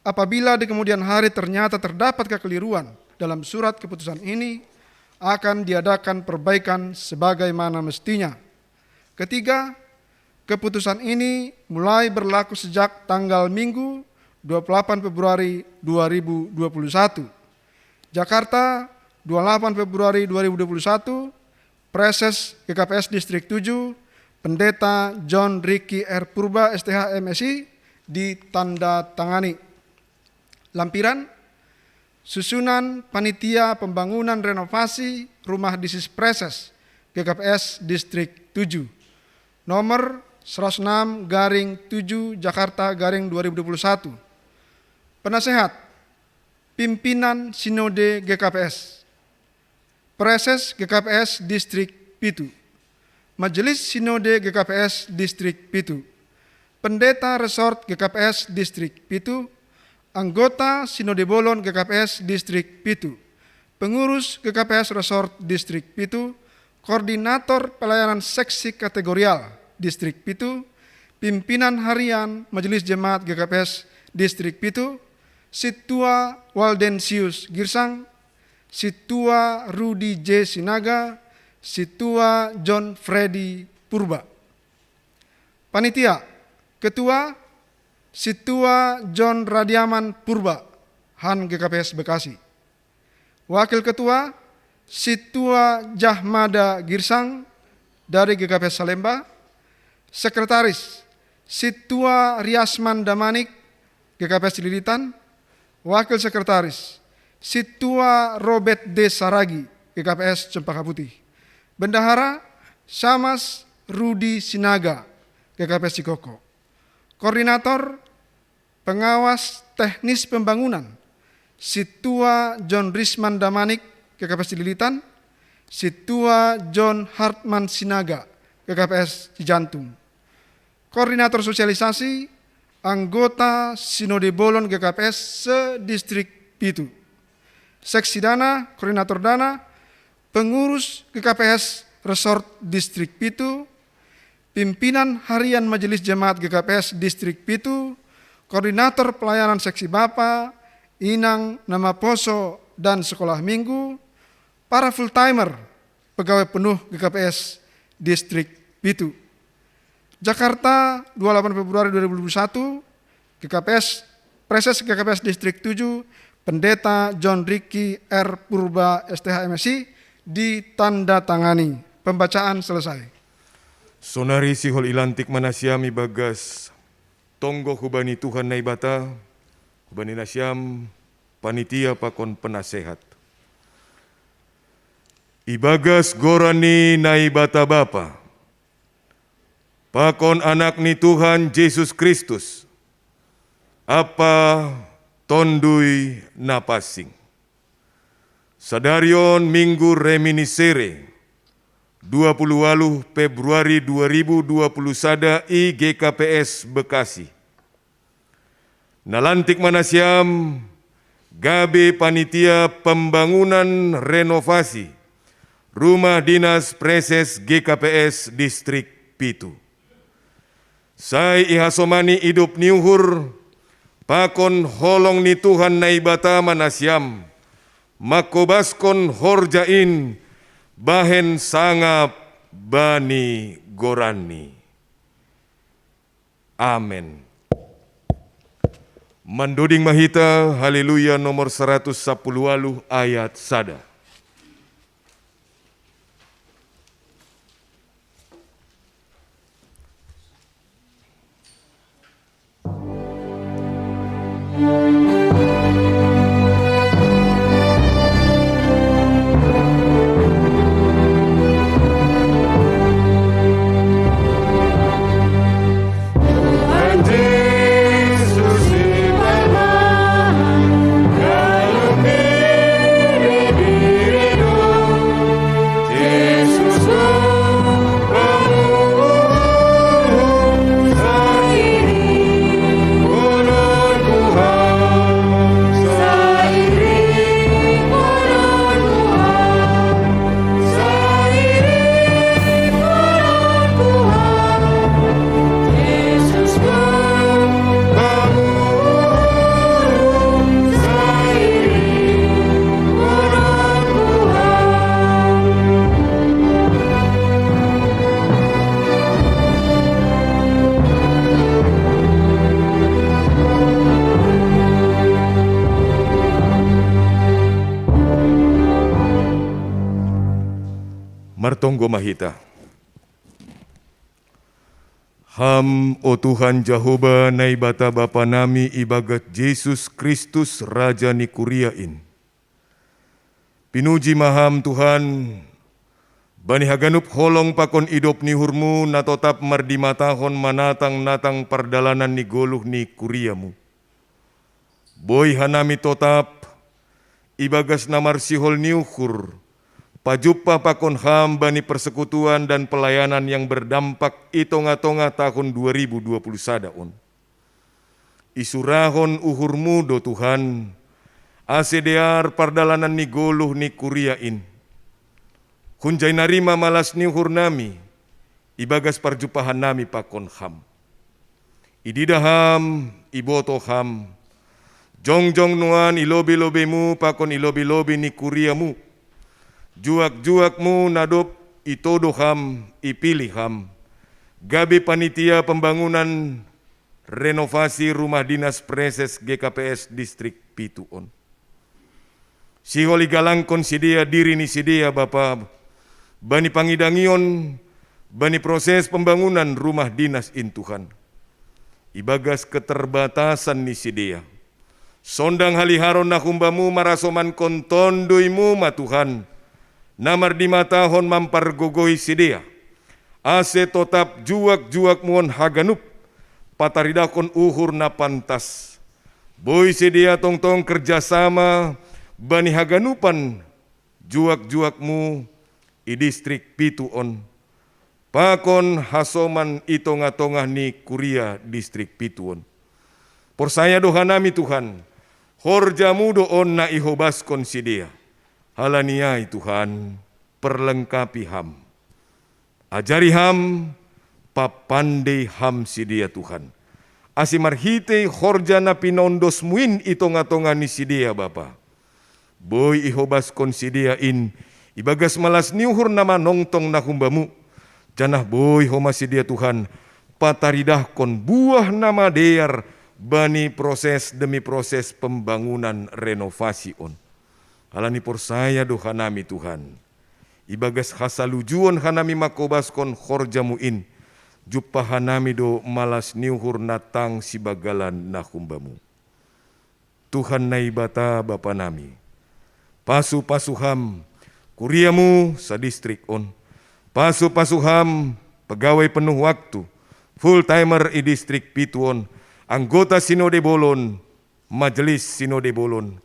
apabila di kemudian hari ternyata terdapat kekeliruan dalam surat keputusan ini, akan diadakan perbaikan sebagaimana mestinya. Ketiga, keputusan ini mulai berlaku sejak tanggal Minggu dua puluh delapan Februari dua ribu dua puluh satu. Jakarta, dua puluh delapan Februari dua ribu dua puluh satu, Preses G K P S Distrik Tujuh, Pendeta John Ricky R Purba, S T H, M Si, ditandatangani. Lampiran, susunan panitia pembangunan renovasi rumah dinas preses G K P S Distrik Tujuh, nomor seratus enam garing tujuh Jakarta garing dua ribu dua puluh satu. Penasehat, pimpinan Sinode G K P S, Preses G K P S Distrik Pitu, Majelis Sinode G K P S Distrik Pitu, Pendeta Resort G K P S Distrik Pitu, anggota Sinode Bolon G K P S Distrik Pitu, pengurus G K P S Resort Distrik Pitu, koordinator pelayanan seksi kategorial Distrik Pitu, pimpinan harian Majelis Jemaat G K P S Distrik Pitu, Situa Waldensius Girsang, Situa Rudi J Sinaga, Situa John Freddy Purba. Panitia, Ketua, Situa John Radiaman Purba, Han G K P S Bekasi. Wakil Ketua, Situa Jahmada Girsang dari G K P S Salemba. Sekretaris, Situa Riasman Damanik, G K P S Cililitan. Wakil Sekretaris, Situa Robert D Saragi, G K P S Cempaka Putih. Bendahara, Samas Rudi Sinaga, G K P S Cikoko. Koordinator, Pengawas Teknis Pembangunan, Situa John Risman Damanik, G K P S Cililitan, Situa John Hartman Sinaga, G K P S Cijantung. Koordinator Sosialisasi, anggota Sinode Bolon G K P S se-Distrik Pitu. Seksi Dana, Koordinator Dana, pengurus G K P S Resort Distrik Pitu, pimpinan harian Majelis Jemaat G K P S Distrik Pitu, koordinator pelayanan seksi Bapa, Inang, Nama Poso, dan Sekolah Minggu, para full timer, pegawai penuh G K P S Distrik Pitu. Jakarta, dua puluh delapan Februari dua ribu dua puluh satu, G K P S, Preses G K P S Distrik Tujuh, Pendeta John Ricky R Purba, S T H, M Si, ditandatangani. Pembacaan selesai. Sonari sihol ilantik ma nasiam ibagas tonggo hubani Tuhan Naibata, hubani nasiam panitia pakon penasehat. Ibagas goran ni Naibata Bapa, pakon Anak ni Tuhan Jesus Kristus, Ampa Tonduy Napansing. Sadari on Minggu Reminiscere, dua puluh waluh Februari dua ribu dua puluh sada i G K P S Bekasi. Nalantik ma nasiam gabe panitia pembangunan renovasi rumah dinas preses G K P S Distrik Pitu. Sai ihasomani idop ni uhur pakon holong ni Tuhan Naibata ma nasiam, mangkobaskon horja in bahen sangap bani goranni. Amen. Mandoding ma hita Haleluya nomor saratus sapuluh waluh ayat sada. Martonggo ma hita. Ham, o Tuhan Jahowa, Naibata Bapa nami, ibagas Jesus Kristus, Raja ni kuria in. Pinuji ma Ham, Tuhan, bani haganup holong pakon idop ni uhurmu na totap mardimatahon manatang-natang pardalanan ni goluh ni kuriamu. Boi hanami totap, ibagas na marsihol ni uhur, pajumpa pakon Ham bani persekutuan dan pelayanan yang berdampak i tongah-tongah tahun dua ribu dua puluh sada on. Isurahon uhurmu do Tuhan, ase dear pardalanan ni goluh ni kuria in. Hunjai narima malas ni uhur nami, ibagas parjumpahan nami pakon Ham. Ididah Ham, ibotoh Ham, jongjong nuan i lobei-lobeimu pakon i lobei-lobei ni kuriamu. Juak-juakmu na dob itodo Ham, ipilih Ham, gabe panitia pembangunan renovasi rumah dinas preses G K P S Distrik Pitu on. Sihol igalangkon sidea diri ni sidea, Bapa, bani pangidangion, bani proses pembangunan rumah dinas in, Tuhan. Ibagas keterbatasan ni sidea, sondang haliharon na humbamu marasomankon Tonduimu ma, Tuhan, na mardimatahon mampargogohi sidea, ase totap juak-juakmu on haganup pataridahkon uhur na pantas. Boi sidea tongtong kerjasama bani haganupan juak-juakmu i Distrik Pitu on, pakon hasoman i tongah-tongah ni kuria Distrik Pitu on. Porsaya do hanami, Tuhan, horjamu do on na ihobaskon sidea. Halani ai, Tuhan, perlengkapi Ham. Ajari Ham, papandei Ham sidea, Tuhan, ase marhitei horja na pinaondosmu in i tongah-tongah ni sidea, Bapa, boi ihobaskon sidea in ibagas malas ni uhur na manongtong na humbamu, janah boi homa sidea, Tuhan, pataridahkon buah na madear bani proses demi proses pembangunan renovasi on. Halani porsaya do hanami, Tuhan, ibagas hasalujuon hanami mangkobaskon horjamu in, jumpa hanami do malas ni uhur na tang sibagalan na humbamu. Tuhan Naibata Bapa nami, pasu-pasu Ham kuriamu sadistrik on. Pasu-pasu Ham pegawai penuh waktu, full timer i Distrik Pitu on, anggota Sinode Bolon, Majelis Sinode Bolon,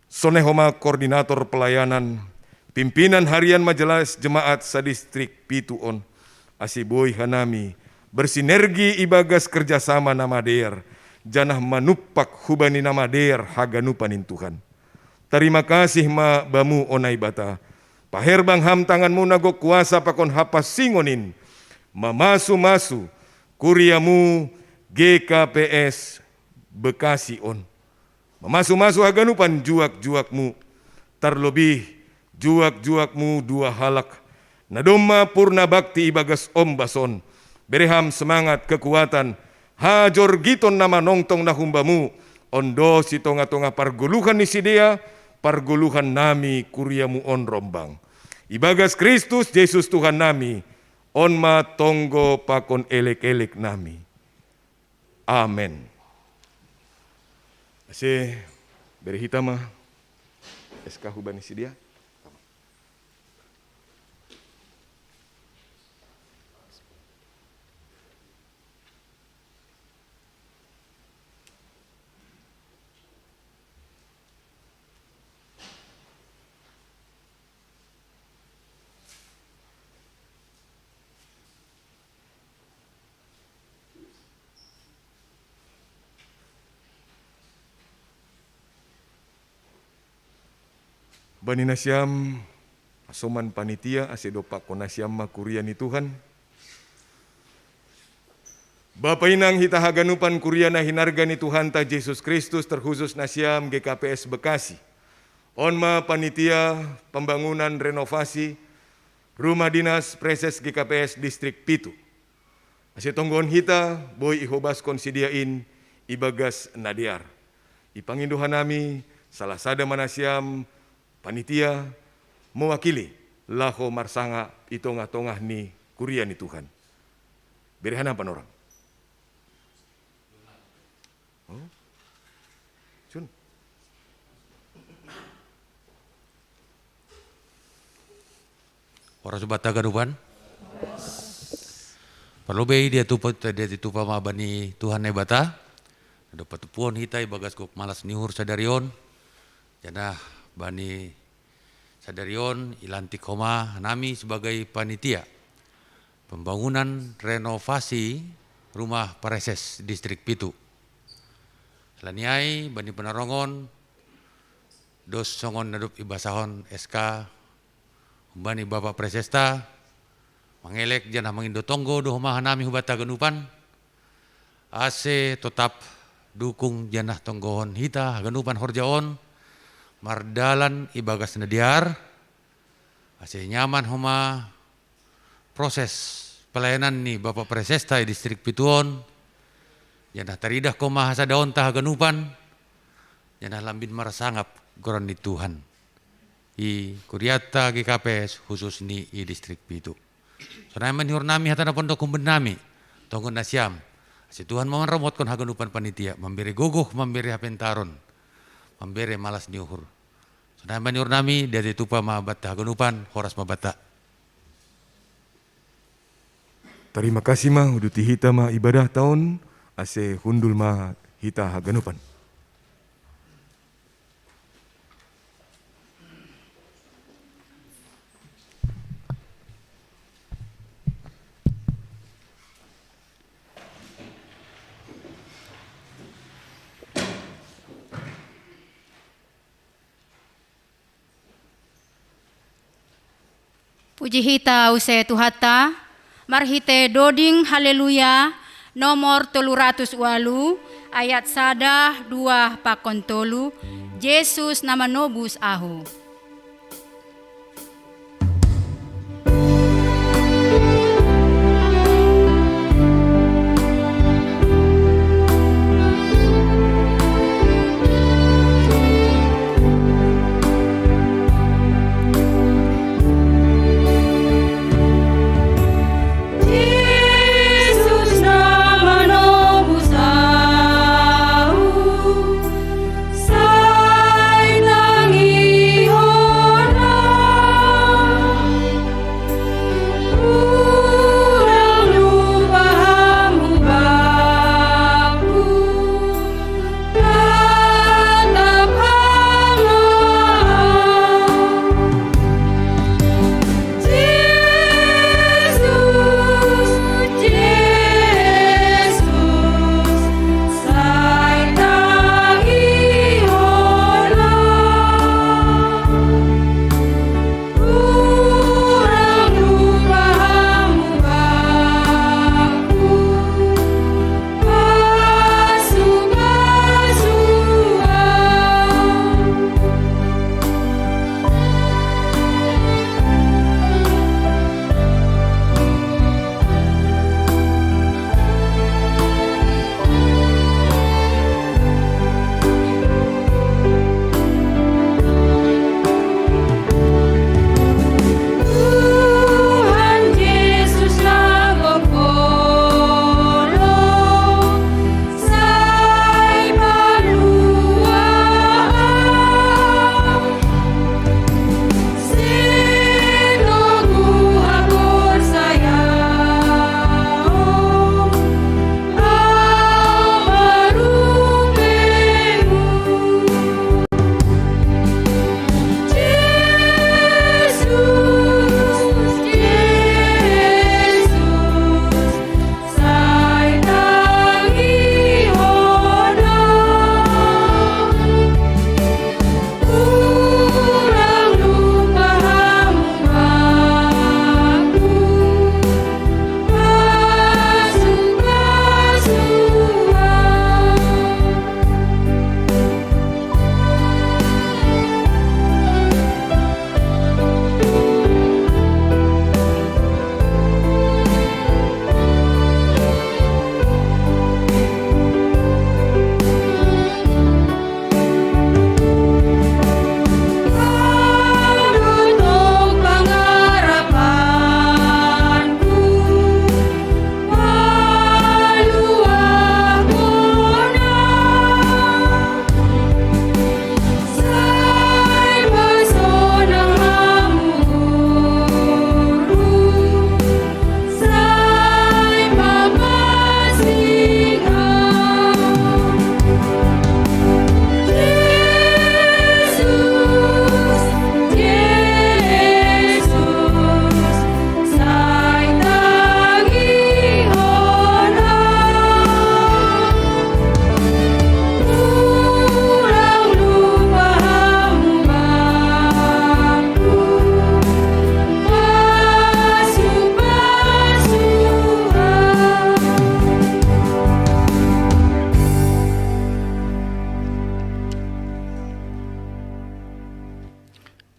sonai homa koordinator pelayanan, pimpinan harian Majelis Jemaat sadistrik Pitu on, ase boi hanami bersinergi ibagas kerjasama na madear, janah manumpak hubani na madear haganupan in, Tuhan. Tarima kasih ma Bamu, o Naibata. Paherbang Ham tanganmu na gok kuasa pakon hapansingon in, mamasu-masu kuriamu G K P S Bekasi on. Mamasu-masu haganupan juak-juakmu, tarlobih juak-juakmu dua halak, na domma purna bakti ibagas ombas on. Bere Ham semangat, kekuatan, hajorgiton na manongtong na humbamu, ondo si tongah-tongah pargoluhan ni sidea, pargoluhan nami kuriamu on rombang. Ibagas Kristus Jesus Tuhan nami, on ma tonggo pakon elek-elek nami. Amen. Ase bere hita ma S K hubani sidea. Bani nasiam, hasoman panitia, ase dompakkon nasiam ma kuria ni Tuhan. Bapa, Inang, hita haganupan kuria na hinarga ni Tuhanta Jesus Kristus, terkhusus nasiam G K P S Bekasi. On ma panitia pembangunan renovasi rumah dinas preses G K P S Distrik Pitu. Ase tonggohon hita, boi ihobaskon sidea in ibagas na dear. Ipangindo hanami, salah sada ma nasiam panitia mewakili laho marsangap i tongah-tongah ni kuria ni Tuhan. Bere hape panorang. Oh. Sun. Horas hubanta haganupan. Parlobei diatupa, diatupa ma bani Tuhan Naibata, na dob patumpuhon hita ibagas gok malas ni uhur sadari on, janah bani sadari on ilantik homa hanami sebagai panitia pembangunan renovasi rumah praeses Distrik Pitu. Ala ni ai, bani panarongon, dos songon na dob ibasahon S K humbani Bapak Praesesta, mangelek janah mangindo tonggo do homa hanami hubanta haganupan, ase totap dukung janah tonggohon hita haganupan horja on mardalan ibagas na dear, ase nyaman homa proses pelayanan ni Bapak Praesesta i Distrik Pitu on, janah taridah homa hasadaonta haganupan, janah lambin marsangap goran ni Tuhan i kurianta G K P S khusus ni i Distrik Pitu. Sonai ma ni uhurnami hata na pondok humbannami, tonggon nasiam, ase Tuhan ma manramotkon haganupan panitia, mambere gogoh, mambere hapentaron, mambere malas ni uhur. Sonai ma ni uhurnami, diatupa ma banta haganupan, horas ma banta. Tarima kasih ma, uduti hita ma ibadahta on, ase hundul ma hita haganupan. Puji hita use Tuhanta, marhite doding Haleluya nomor tolu ratus ualu, ayat sada, dua, pakon tolu, Jesus na manobus ahu.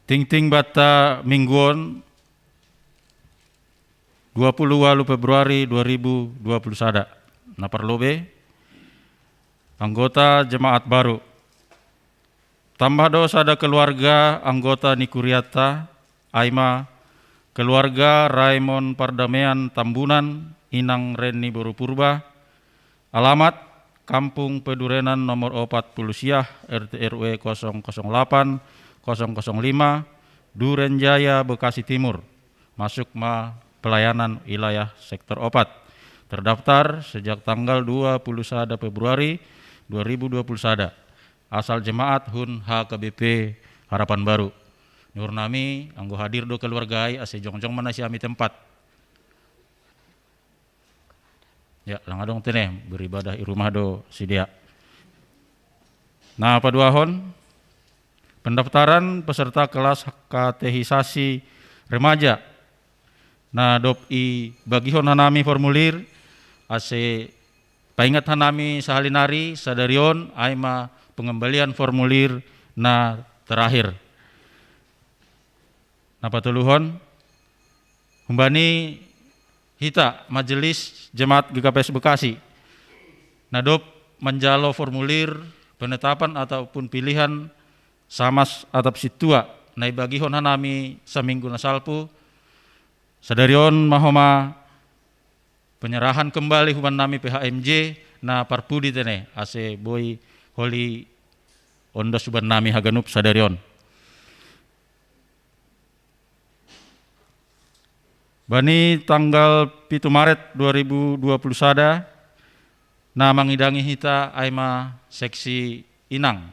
Tingting bata mingguon dua puluh walu Februari dua ribu dua puluh sada. Na parlobe, anggota jemaat baru. Tambah do sada keluarga anggota ni kuriata, ai ma keluarga Raimon Pardamean Tambunan, inang Reni boru Purba, alamat Kampung Pedurenan nomor opat puluh siah, R T R W kosong kosong delapan, kosong kosong lima, Duren Jaya, Bekasi Timur. Masuk ma pelayanan wilayah sektor opat. Terdaftar sejak tanggal dua puluh sada Februari dua ribu dua puluh sada. Asal jemaat hun H K B P Harapan Baru. Niur nami anggo hadir do keluarga ai ase jongjong ma nasi ami tempat. Ya, lang adong tene, beribadah i rumah do sidea. Na paduahon, pendaftaran peserta kelas katehisasi remaja. Na dob ibagihon hanami formulir, ase paingat hanami sahali nari, sadari on, ai ma pengembalian formulir na terakhir. Na patoluhon, humbani hita Majelis Jemaat G K P S Bekasi, na dob manjalo formulir penetapan ataupun pilihan samas atap sintua, na ibagihon hanami saminggu na salpu, sadari on ma homa penyerahan kembali humbannami P H M J na parpudi tene, ase boi holi ondos humbannami haganup sadari on. Bani tanggal pitu Maret dua ribu dua puluh sada, na mangidangi hita ai ma seksi inang.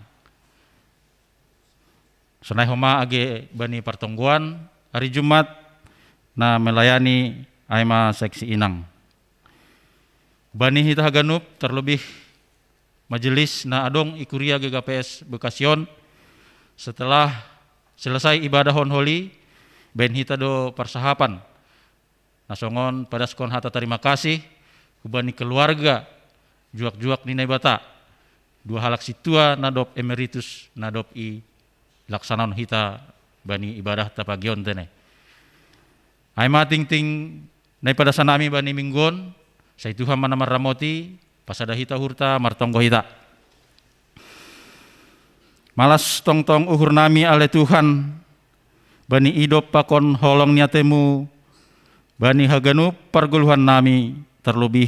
Sonai homa age bani partonggoan, ari Jumat, na melayani ai ma seksi inang. Bani hita haganup, terlebih majelis na adong i kuria G K P S Bekasi on, setelah selesai ibadah on holi, baen hita do parsahapan. Na songon padaskon hata tarima kasih hubani keluarga juak-juak ni Naibata, dua halak sintua na dob emeritus, na dob ilaksanahon hita bani ibadah ta pagi on tene. Ai ma tingting na ipadasanami bani minggu on, sai Tuhan ma na marramoti, pasada hita uhurta, martonggo hita. Malas tongtong uhurnami ale Tuhan, bani idop pakon holong ni atemu, bani haganup pargoluhannami, terlebih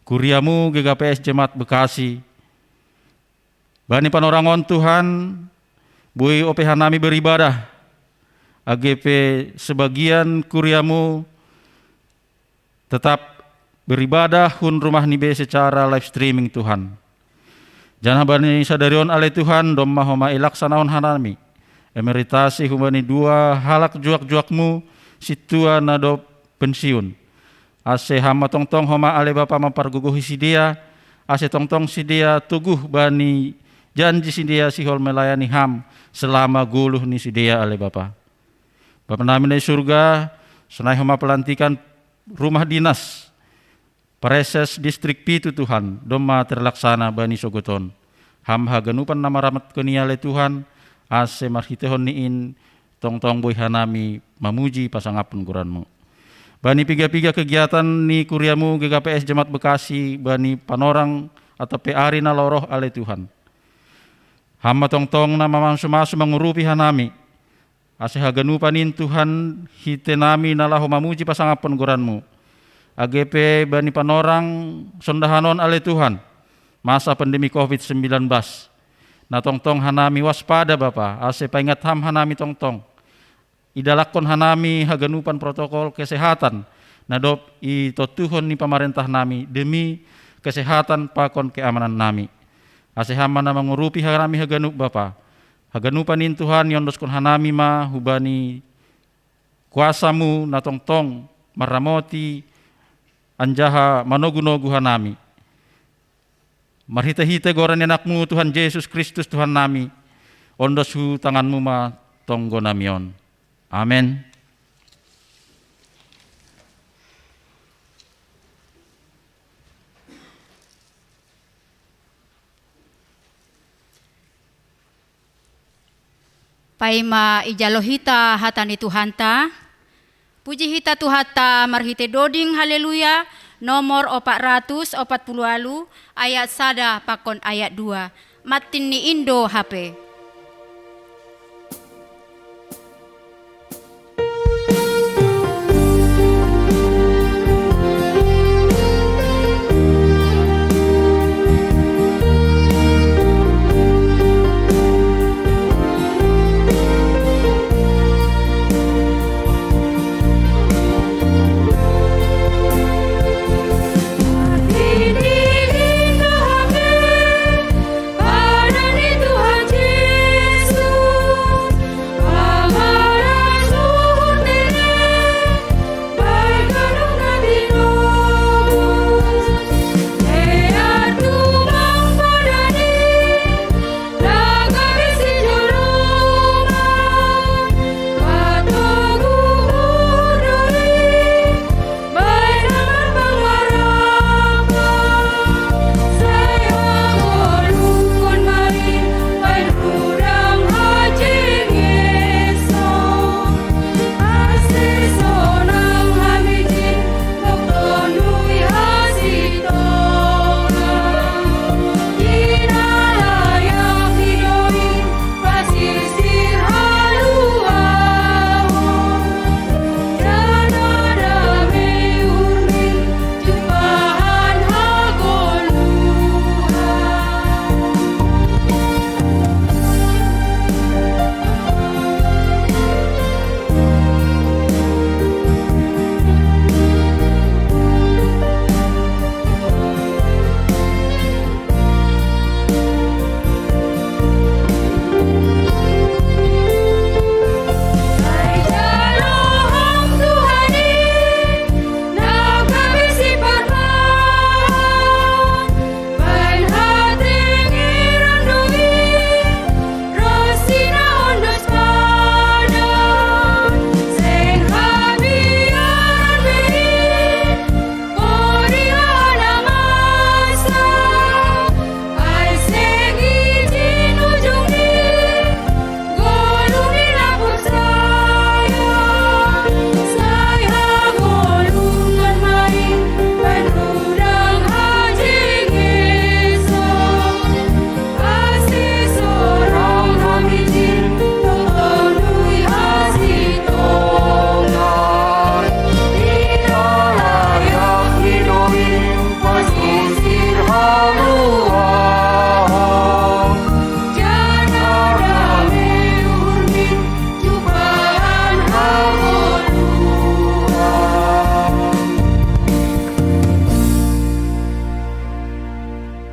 kuriamu G K P S Jemaat Bekasi. Bani panorang on Tuhan, boi ope hanami beribadah, age pe sebagian kuriamu tetap beribadah hun rumah ni be secara live streaming Tuhan. Janah bani sadari on ale Tuhan, domma homa ilaksanahon hanami emeritasi hubani dua halak juak-juakmu sintua na dob pensiun. Ase Ham ma tongtong homa ale Bapa mampargogohi sidea, ase tongtong sidea toguh bani janji sidea sihol melayani Ham selama goluh ni sidea ale Bapa. Bapa nami na i surga, sonai homa pelantikan rumah dinas Praeses Distrik pitu Tuhan, domma terlaksana bani sogot on. Ham haganupan na maramatkon i ale Tuhan, ase marhiteihon ni in tongtong boi hanami mamuji pasangaphon goranmu. Bani piga-piga kegiatan ni kuriamu G K P S Jemaat Bekasi, bani panorang atap pe ari na laho roh ale Tuhan. Ham ma tongtong na mamasu-masu mangurupi hanami, ase haganupan in Tuhan hite nami na laho mamuji pasangaphon goranmu. Age pe bani panorang sondahan on ale Tuhan, masa pandemi covid sembilan belas. Na tongtong hanami waspada Bapa, ase paingat Ham hanami tongtong. Idalakkon hanami haganupan protokol kesehatan, na dob itontuhon ni pamarentah nami demi kesehatan pakon keamanan nami. Ase Ham ma na mangurupi hanami haganup Bapa. Haganupan in Tuhan iondoskon hanami ma hubani kuasamu na tongtong marramoti anjaha manogu-nogu hanami. Marhite-hite goran ni anakmu Tuhan Jesus Kristus Tuhan nami, ondos hu tanganmu ma tonggo nami on. Amen. Paima ijalo hita hata ni Tuhanta, puji hita Tuhanta marhite doding Haleluya, nomor opat ratus opat puluh walu, ayat sada pakon ayat dua. Mattin ni Indo hape.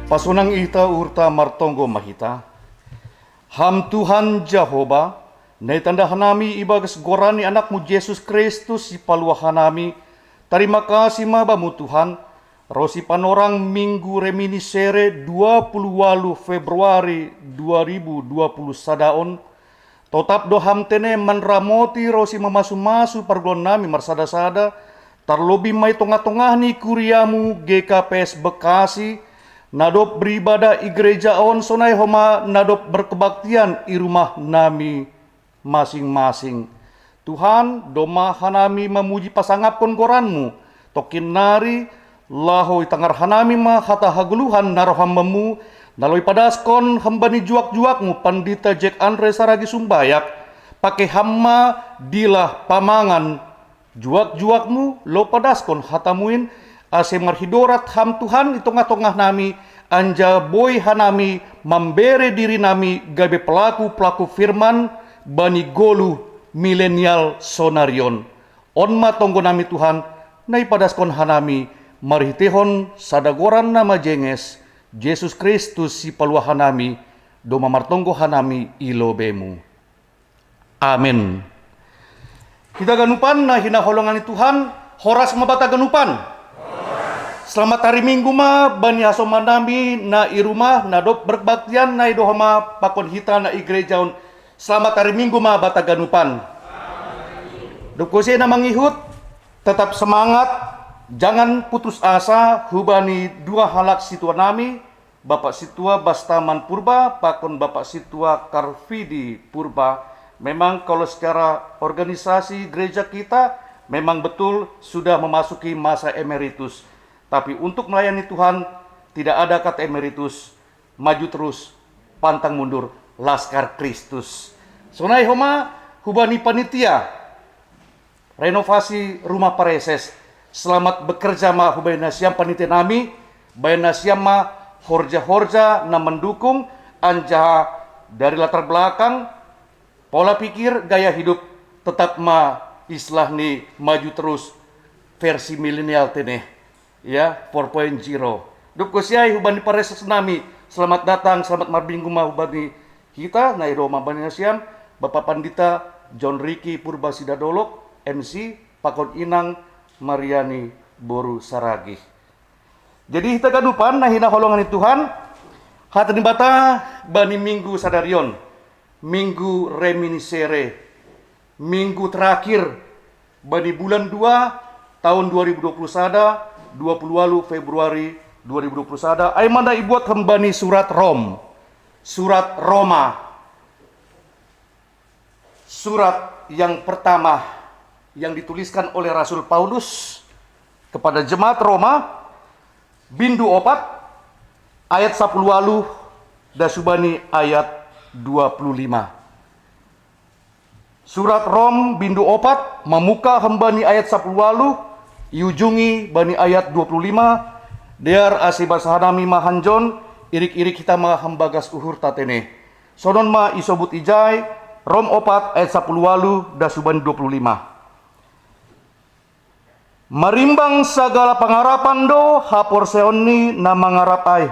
Pasonang ita, uhurta martonggo ma hita. Ham Tuhan Jahowa, na itanda hanami ibagas goran ni Anakmu Jesus Kristus, Sipaluah hanami, tarima kasih ma Bamu Tuhan, ro sipanorang Minggu Reminiscere dua puluh walu Februari dua ribu dua puluh sada on, totap do Ham tene manramoti ro simamasu-masu pargulahonnami marsada-sada, tarlobih ma i tongah-tongah ni kuriamu G K P S Bekasi, na dob beribadah i gereja on, sonai homa na dob berkebaktian i rumahnami masing-masing. Tuhan, domma hanami mamuji pasangapkon goranmu, tongkin nari, laho itangar hanami ma hata hagoluhan na roham Bamu, na laho ipadaskon hamba ni juak-juakmu Pandita Jack Andre Saragi Sumbayak, pake Ham ma dilah pamangan juak-juakmu laho padaskon hatamu in, ase marhidorat Ham Tuhan i tongah-tongahnami, anjaha boi hanami mambere dirinami gabe pelaku-pelaku firman bani goluh milenial sonari on. On ma tonggonami Tuhan, na ipadaskon hanami marhiteihon sada goran na majenges, Jesus Kristus Sipaluah hanami, domma martonggo hanami i lobemu. Amen. Hita ganupan na hinaholongan ni Tuhan, horas ma banta ganupan. Selamat hari Minggu ma bani hasomannami na i rumah, na dob berkebaktian, na idohon ma pakon hita na i gereja on. Selamat hari Minggu ma banta ganupan. Dob ise na mangihut, tetap semangat, jangan putus asa hubani dua halak situanami, Bapak Situa Bastaman Purba pakon Bapak Situa Karfidi Purba, Memang kalau secara organisasi gereja kita memang betul sudah memasuki masa emeritus. Tapi untuk melayani Tuhan tidak ada kata emeritus, maju terus, pantang mundur, laskar Kristus. Sonai homa hubani panitia renovasi rumah pareses. Selamat bekerja ma hubani nasiam panitia nami, bayan nasiam ma horja-horja na mendukung anjaha dari latar belakang pola pikir, gaya hidup tetap ma istilah ni maju terus versi milenial tene, ya, four point zero. Dop kosiai hubani pareses nami, selamat datang, selamat marbinggu ma hubani hita, na ido ma bani nasiam, Bapak Pandita John Ricky Purba Sidadolok, M C, pakon inang Mariani boru Saragih. Jadi hita ganupan na hinaholongan ni Tuhan, hata ni Debata bani minggu sadarion, minggu reminiscere, minggu terakhir bani bulan dua tahun dua ribu dua puluh sada, dua puluh walu Februari dua ribu dua puluh sada, ai mana ibuat hembani surat Rom, surat Roma. Surat yang pertama yang dituliskan oleh Rasul Paulus kepada jemaat Roma, bindu opat, ayat sapuluh walu, dasubani ayat dua puluh lima. Surat Rom bindu opat, mamuka hembani ayat sapuluh walu, iujungi bani ayat dua puluh lima, dear asi basahanami mahanjon, irik-irik hita ma hembagas uhur tatene. Sonon ma isobut ijai, Rom opat ayat sapuluh walu, dasubani dua puluh lima. Marimbang sagala pangarapan do haporseaonni na mangarap ai,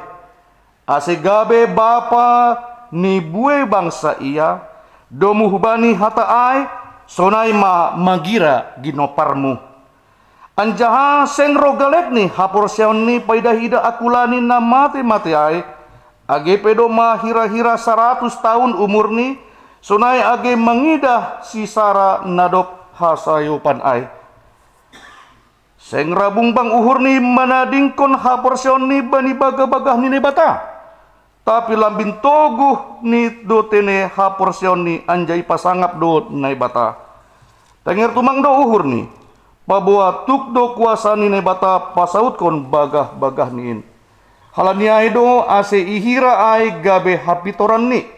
ase gabe bapa ni buei bangsa ia, domu hubani hata ai, sonai ma magira ginomparmu. Anjaha seng ro galekni haporseaonni paidah-idah akulani na mate-mate ai, age pe do ma hira-hira saratus taun umurni, sonai age mangidah si Sara na dob hasayopan ai. Seng ra bungbang uhurni manadingkon haporseaonni bani bagah-bagah ni Naibata. Tapi lambin toguh ni do tene haporseaonni anjaha ipasangap do Naibata. Tenger tumang do uhurni, paboa tuk do kuasa ni Naibata pasautkon bagah-bagahni in. Halani ai do ase ihira ai gabe hapitoranni.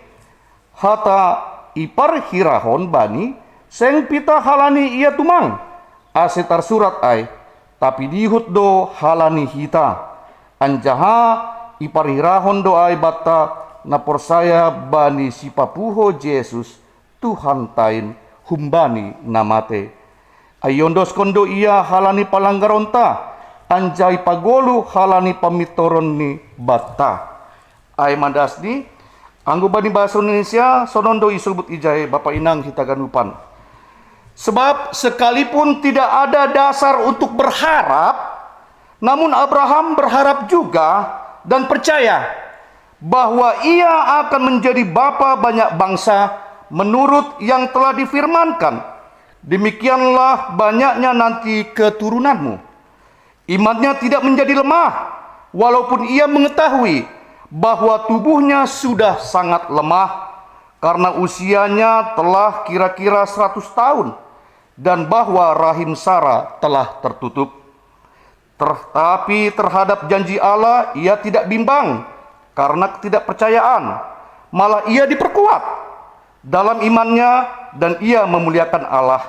Hata iparhirahon bani, seng pitah halani ia tumang, ase tarsurat ai, tapi dihut do halani hita. Anjaha iparhirahon do ai banta na porsaya bani Sipapuho Jesus, Tuhanta in, humbani na mate. Ai iondoskon do ia halani palanggaronta, anjaha ipagoluh halani pamintoronni banta. Ai mandasni, anggo bani bahasa Indonesia, sonon do isobut ijai Bapa Inang hita ganupan. Sebab sekalipun tidak ada dasar untuk berharap, namun Abraham berharap juga dan percaya bahwa ia akan menjadi bapa banyak bangsa menurut yang telah difirmankan. Demikianlah banyaknya nanti keturunanmu. Imannya tidak menjadi lemah, walaupun ia mengetahui bahwa tubuhnya sudah sangat lemah karena usianya telah kira-kira seratus tahun dan bahwa rahim Sara telah tertutup. Tetapi terhadap janji Allah ia tidak bimbang karena ketidakpercayaan, malah ia diperkuat dalam imannya dan ia memuliakan Allah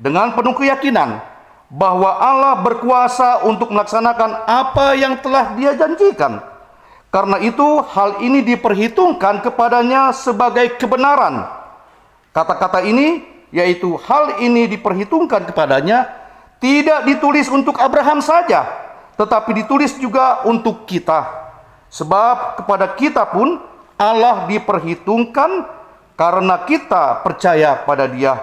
dengan penuh keyakinan bahwa Allah berkuasa untuk melaksanakan apa yang telah Dia janjikan. Karena itu, hal ini diperhitungkan kepadanya sebagai kebenaran. Kata-kata ini, yaitu hal ini diperhitungkan kepadanya, tidak ditulis untuk Abraham saja, tetapi ditulis juga untuk kita. Sebab kepada kita pun Allah diperhitungkan karena kita percaya pada Dia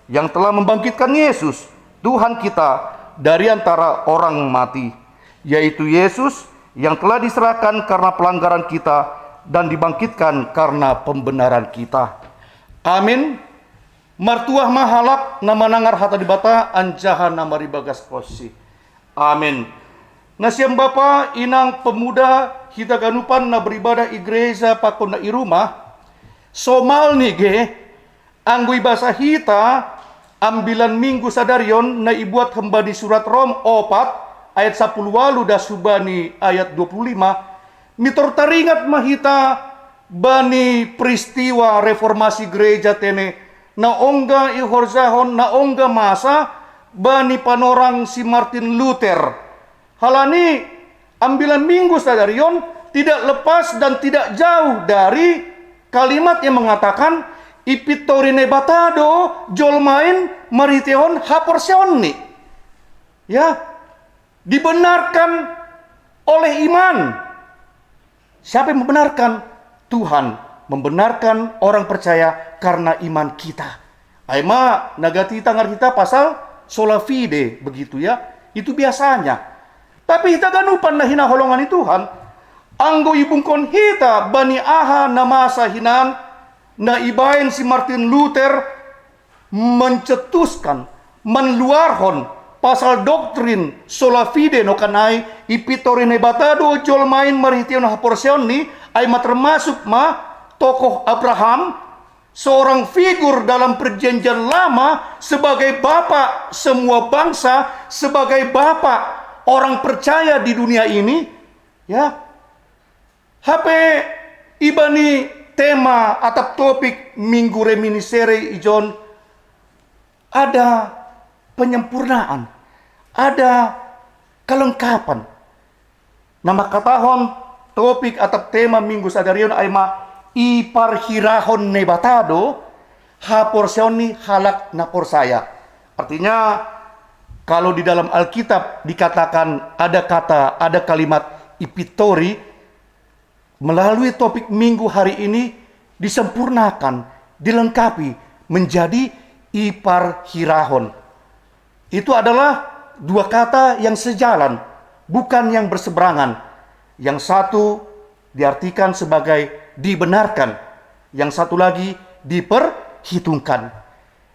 yang telah membangkitkan Yesus, Tuhan kita, dari antara orang mati, yaitu Yesus yang telah diserahkan karena pelanggaran kita dan dibangkitkan karena pembenaran kita. Amin. Martuah ma halak na manangar hata Debata anjaha na maribagas konsi. Amin. Nasiam bapa, inang, pemuda, hita ganupan na beribadah i gereja pakon na i rumah, somalni ge, Anggo i basa hita, ambilan Minggu sadarion na ibuat hambani surat Rom opat ayat sapuluh walu das hubani ayat dua puluh lima, mitor taringat ma hita bani peristiwa reformasi gereja tene, na ongga ihorjahon, na ongga masa bani panorang si Martin Luther. Halani ambilan Minggu sadarion tidak lepas dan tidak jauh dari kalimat yang mengatakan, ipintori Naibata do jolma in marhiteihon haporseaonni. Ya, dibenarkan oleh iman. Siapa yang membenarkan? Tuhan membenarkan orang percaya karena iman kita. Ai ma na gati tangar hita pasal sola fide, begitu ya. Itu biasanya. Tapi hita ganupan na hinaholongan ni Tuhan, anggo ibungkon hita bani aha na masa hinan na ibaen si Martin Luther, mencetuskan, menluarhon pasal doktrin sola fide nokan ai, ipintori Naibata do jolma in marhiteihon haporseaonni, ai ma termasuk ma tokoh Abraham, seorang figur dalam perjanjian lama sebagai bapak semua bangsa, sebagai bapak orang percaya di dunia ini, ya. Hape ibani tema atap topik Minggu Reminiscere ijon ada penyempurnaan, ada kelengkapan. Na mangkatahon topik atap tema Minggu sadarion ai ma, iparhirahon Naibata do haporseaon ni halak na porsaya. Artinya, kalau di dalam Alkitab dikatakan ada kata, ada kalimat ipintori, melalui topik Minggu hari ini disempurnakan, dilengkapi menjadi iparhirahon. Itu adalah dua kata yang sejalan, bukan yang berseberangan. Yang satu diartikan sebagai dibenarkan, yang satu lagi diperhitungkan.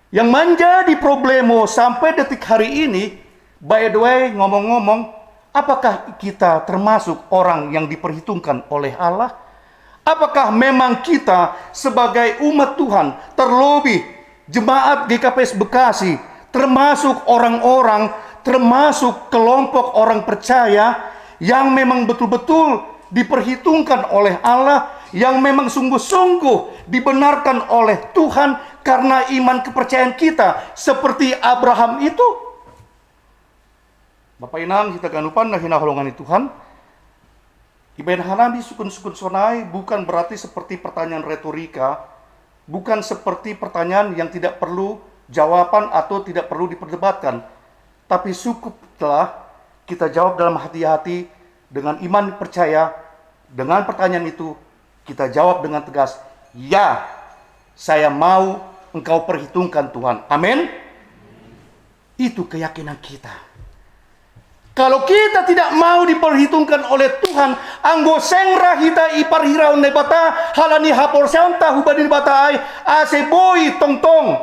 Yang menjadi problemo sampai detik hari ini, by the way, ngomong-ngomong, apakah kita termasuk orang yang diperhitungkan oleh Allah? Apakah memang kita sebagai umat Tuhan, terlebih jemaat G K P S Bekasi, termasuk orang-orang, termasuk kelompok orang percaya yang memang betul-betul diperhitungkan oleh Allah, yang memang sungguh-sungguh dibenarkan oleh Tuhan karena iman kepercayaan kita seperti Abraham itu? Bapa inang hita ganupan na hinaholongan ni Tuhan, ibaen hanami sukun-sukun sonai bukan berarti seperti pertanyaan retorika, bukan seperti pertanyaan yang tidak perlu jawaban atau tidak perlu diperdebatkan. Tapi cukuplah kita jawab dalam hati-hati dengan iman percaya, dengan pertanyaan itu kita jawab dengan tegas, "Ya, saya mau Engkau perhitungkan, Tuhan." Amin. Itu keyakinan kita. Kalau kita tidak mau diperhitungkan oleh Tuhan, anggo seng ra hita iparhirahon Naibata halani haporseaonta hubani Naibata ai, ase boi tongtong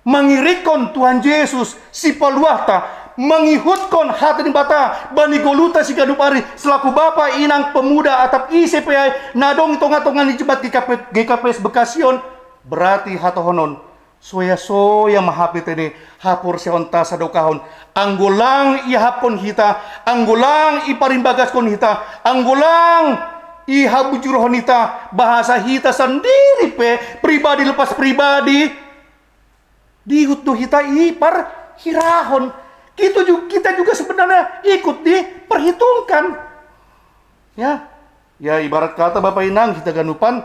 mangirikkon Tuhan Jesus, Sipaluahta, mangihutkon hata ni Naibata bani goluhta siganup ari, selaku bapa, inang, pemuda, atap ise pe ai na adong i tonga-tonga ni jemaat G K P, G K P S Bekasi on, berarti hatahonon, soya-soya ma hape tene haporseaonta sadokahon, anggo lang iahapkon hita, anggo lang iparimbagaskon hita, anggo lang ihabujurhon hita, bahasa hita sandiri pe, pribadi lepas pribadi, diihut do hita iparhirahon. Kita ju-, kita juga sebenarnya ikut diperhitungkan. Ya, ya, ibarat kata Bapak Inang hita ganupan,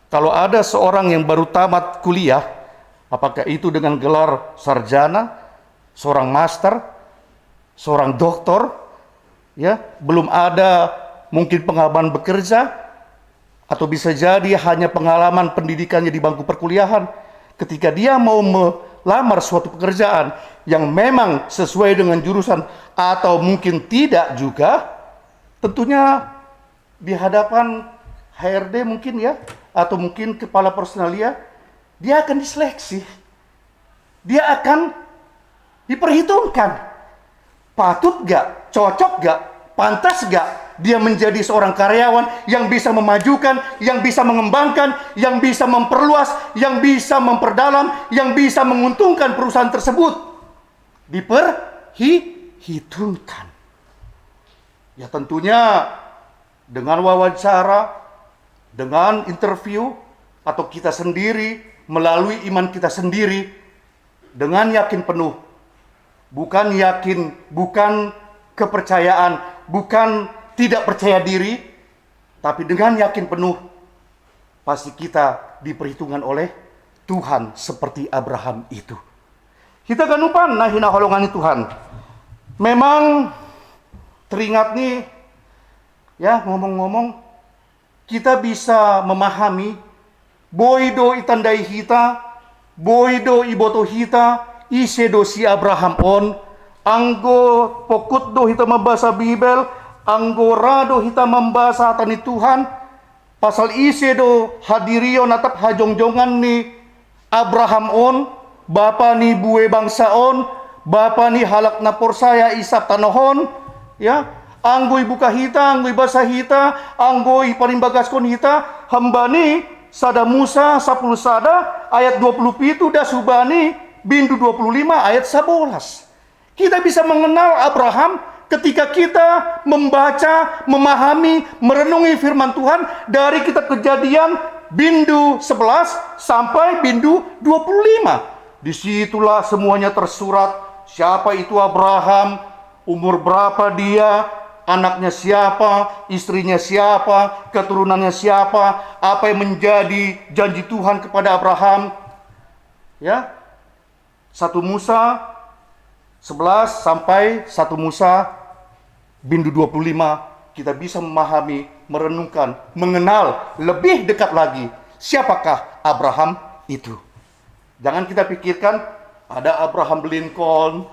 kalau ada seorang yang baru tamat kuliah, apakah itu dengan gelar sarjana, seorang master, seorang doktor, ya, belum ada mungkin pengalaman bekerja, atau bisa jadi hanya pengalaman pendidikannya di bangku perkuliahan. Ketika dia mau melamar suatu pekerjaan yang memang sesuai dengan jurusan atau mungkin tidak juga, tentunya di hadapan H R D mungkin ya, atau mungkin kepala personalia, dia akan diseleksi. Dia akan diperhitungkan. Patut gak? Cocok gak? Pantas gak? Dia menjadi seorang karyawan yang bisa memajukan, yang bisa mengembangkan, yang bisa memperluas, yang bisa memperdalam, yang bisa menguntungkan perusahaan tersebut. Diperhitungkan. Ya, tentunya dengan wawancara, dengan interview, atau kita sendiri, melalui iman kita sendiri, dengan yakin penuh. Bukan yakin, bukan kepercayaan, bukan tidak percaya diri, tapi dengan yakin penuh, pasti kita diperhitungkan oleh Tuhan seperti Abraham itu. Kita ganupan, nah, hinaholongan Tuhan. Memang teringat nih, ya, ngomong-ngomong, kita bisa memahami boi do itandai hita, boi do iboto hita, ise do si Abraham on, anggo pokut do hita mambasa Bibel, anggo ra do hita mambasa hata ni Tuhan, pasal ise do hadirion atap hajongjongan ni Abraham on, bapa ni bue bangsa on, bapa ni halak na porsaya i sab tanoh on, ya, anggo ibuka hita, anggo ibasa hita, anggo iparimbagaskon hita, hamba ni sada Musa sapuluh sada ayat dua puluh pitu das hubani bindu dua puluh lima ayat sabolas. Kita bisa mengenal Abraham ketika kita membaca, memahami, merenungi firman Tuhan dari kitab Kejadian bindu sebelas sampai bindu dua puluh lima. Disitulah semuanya tersurat, siapa itu Abraham, umur berapa dia, anaknya siapa, istrinya siapa, keturunannya siapa, apa yang menjadi janji Tuhan kepada Abraham. Ya, satu Musa sebelas sampai satu Musa bindu dua puluh lima, kita bisa memahami, merenungkan, mengenal lebih dekat lagi siapakah Abraham itu. Jangan kita pikirkan ada Abraham Lincoln,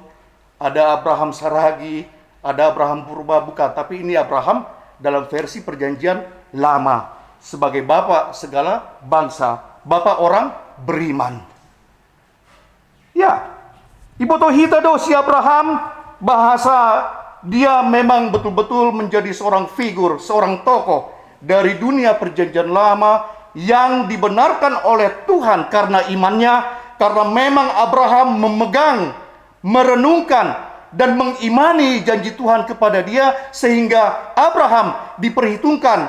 ada Abraham Saragi, ada Abraham Purba, bukan. Tapi ini Abraham dalam versi perjanjian lama sebagai bapak segala bangsa, bapak orang beriman. Ya, iboto hita do si Abraham, bahasa dia memang betul-betul menjadi seorang figur, seorang tokoh dari dunia perjanjian lama yang dibenarkan oleh Tuhan karena imannya, karena memang Abraham memegang, merenungkan, dan mengimani janji Tuhan kepada dia, sehingga Abraham diperhitungkan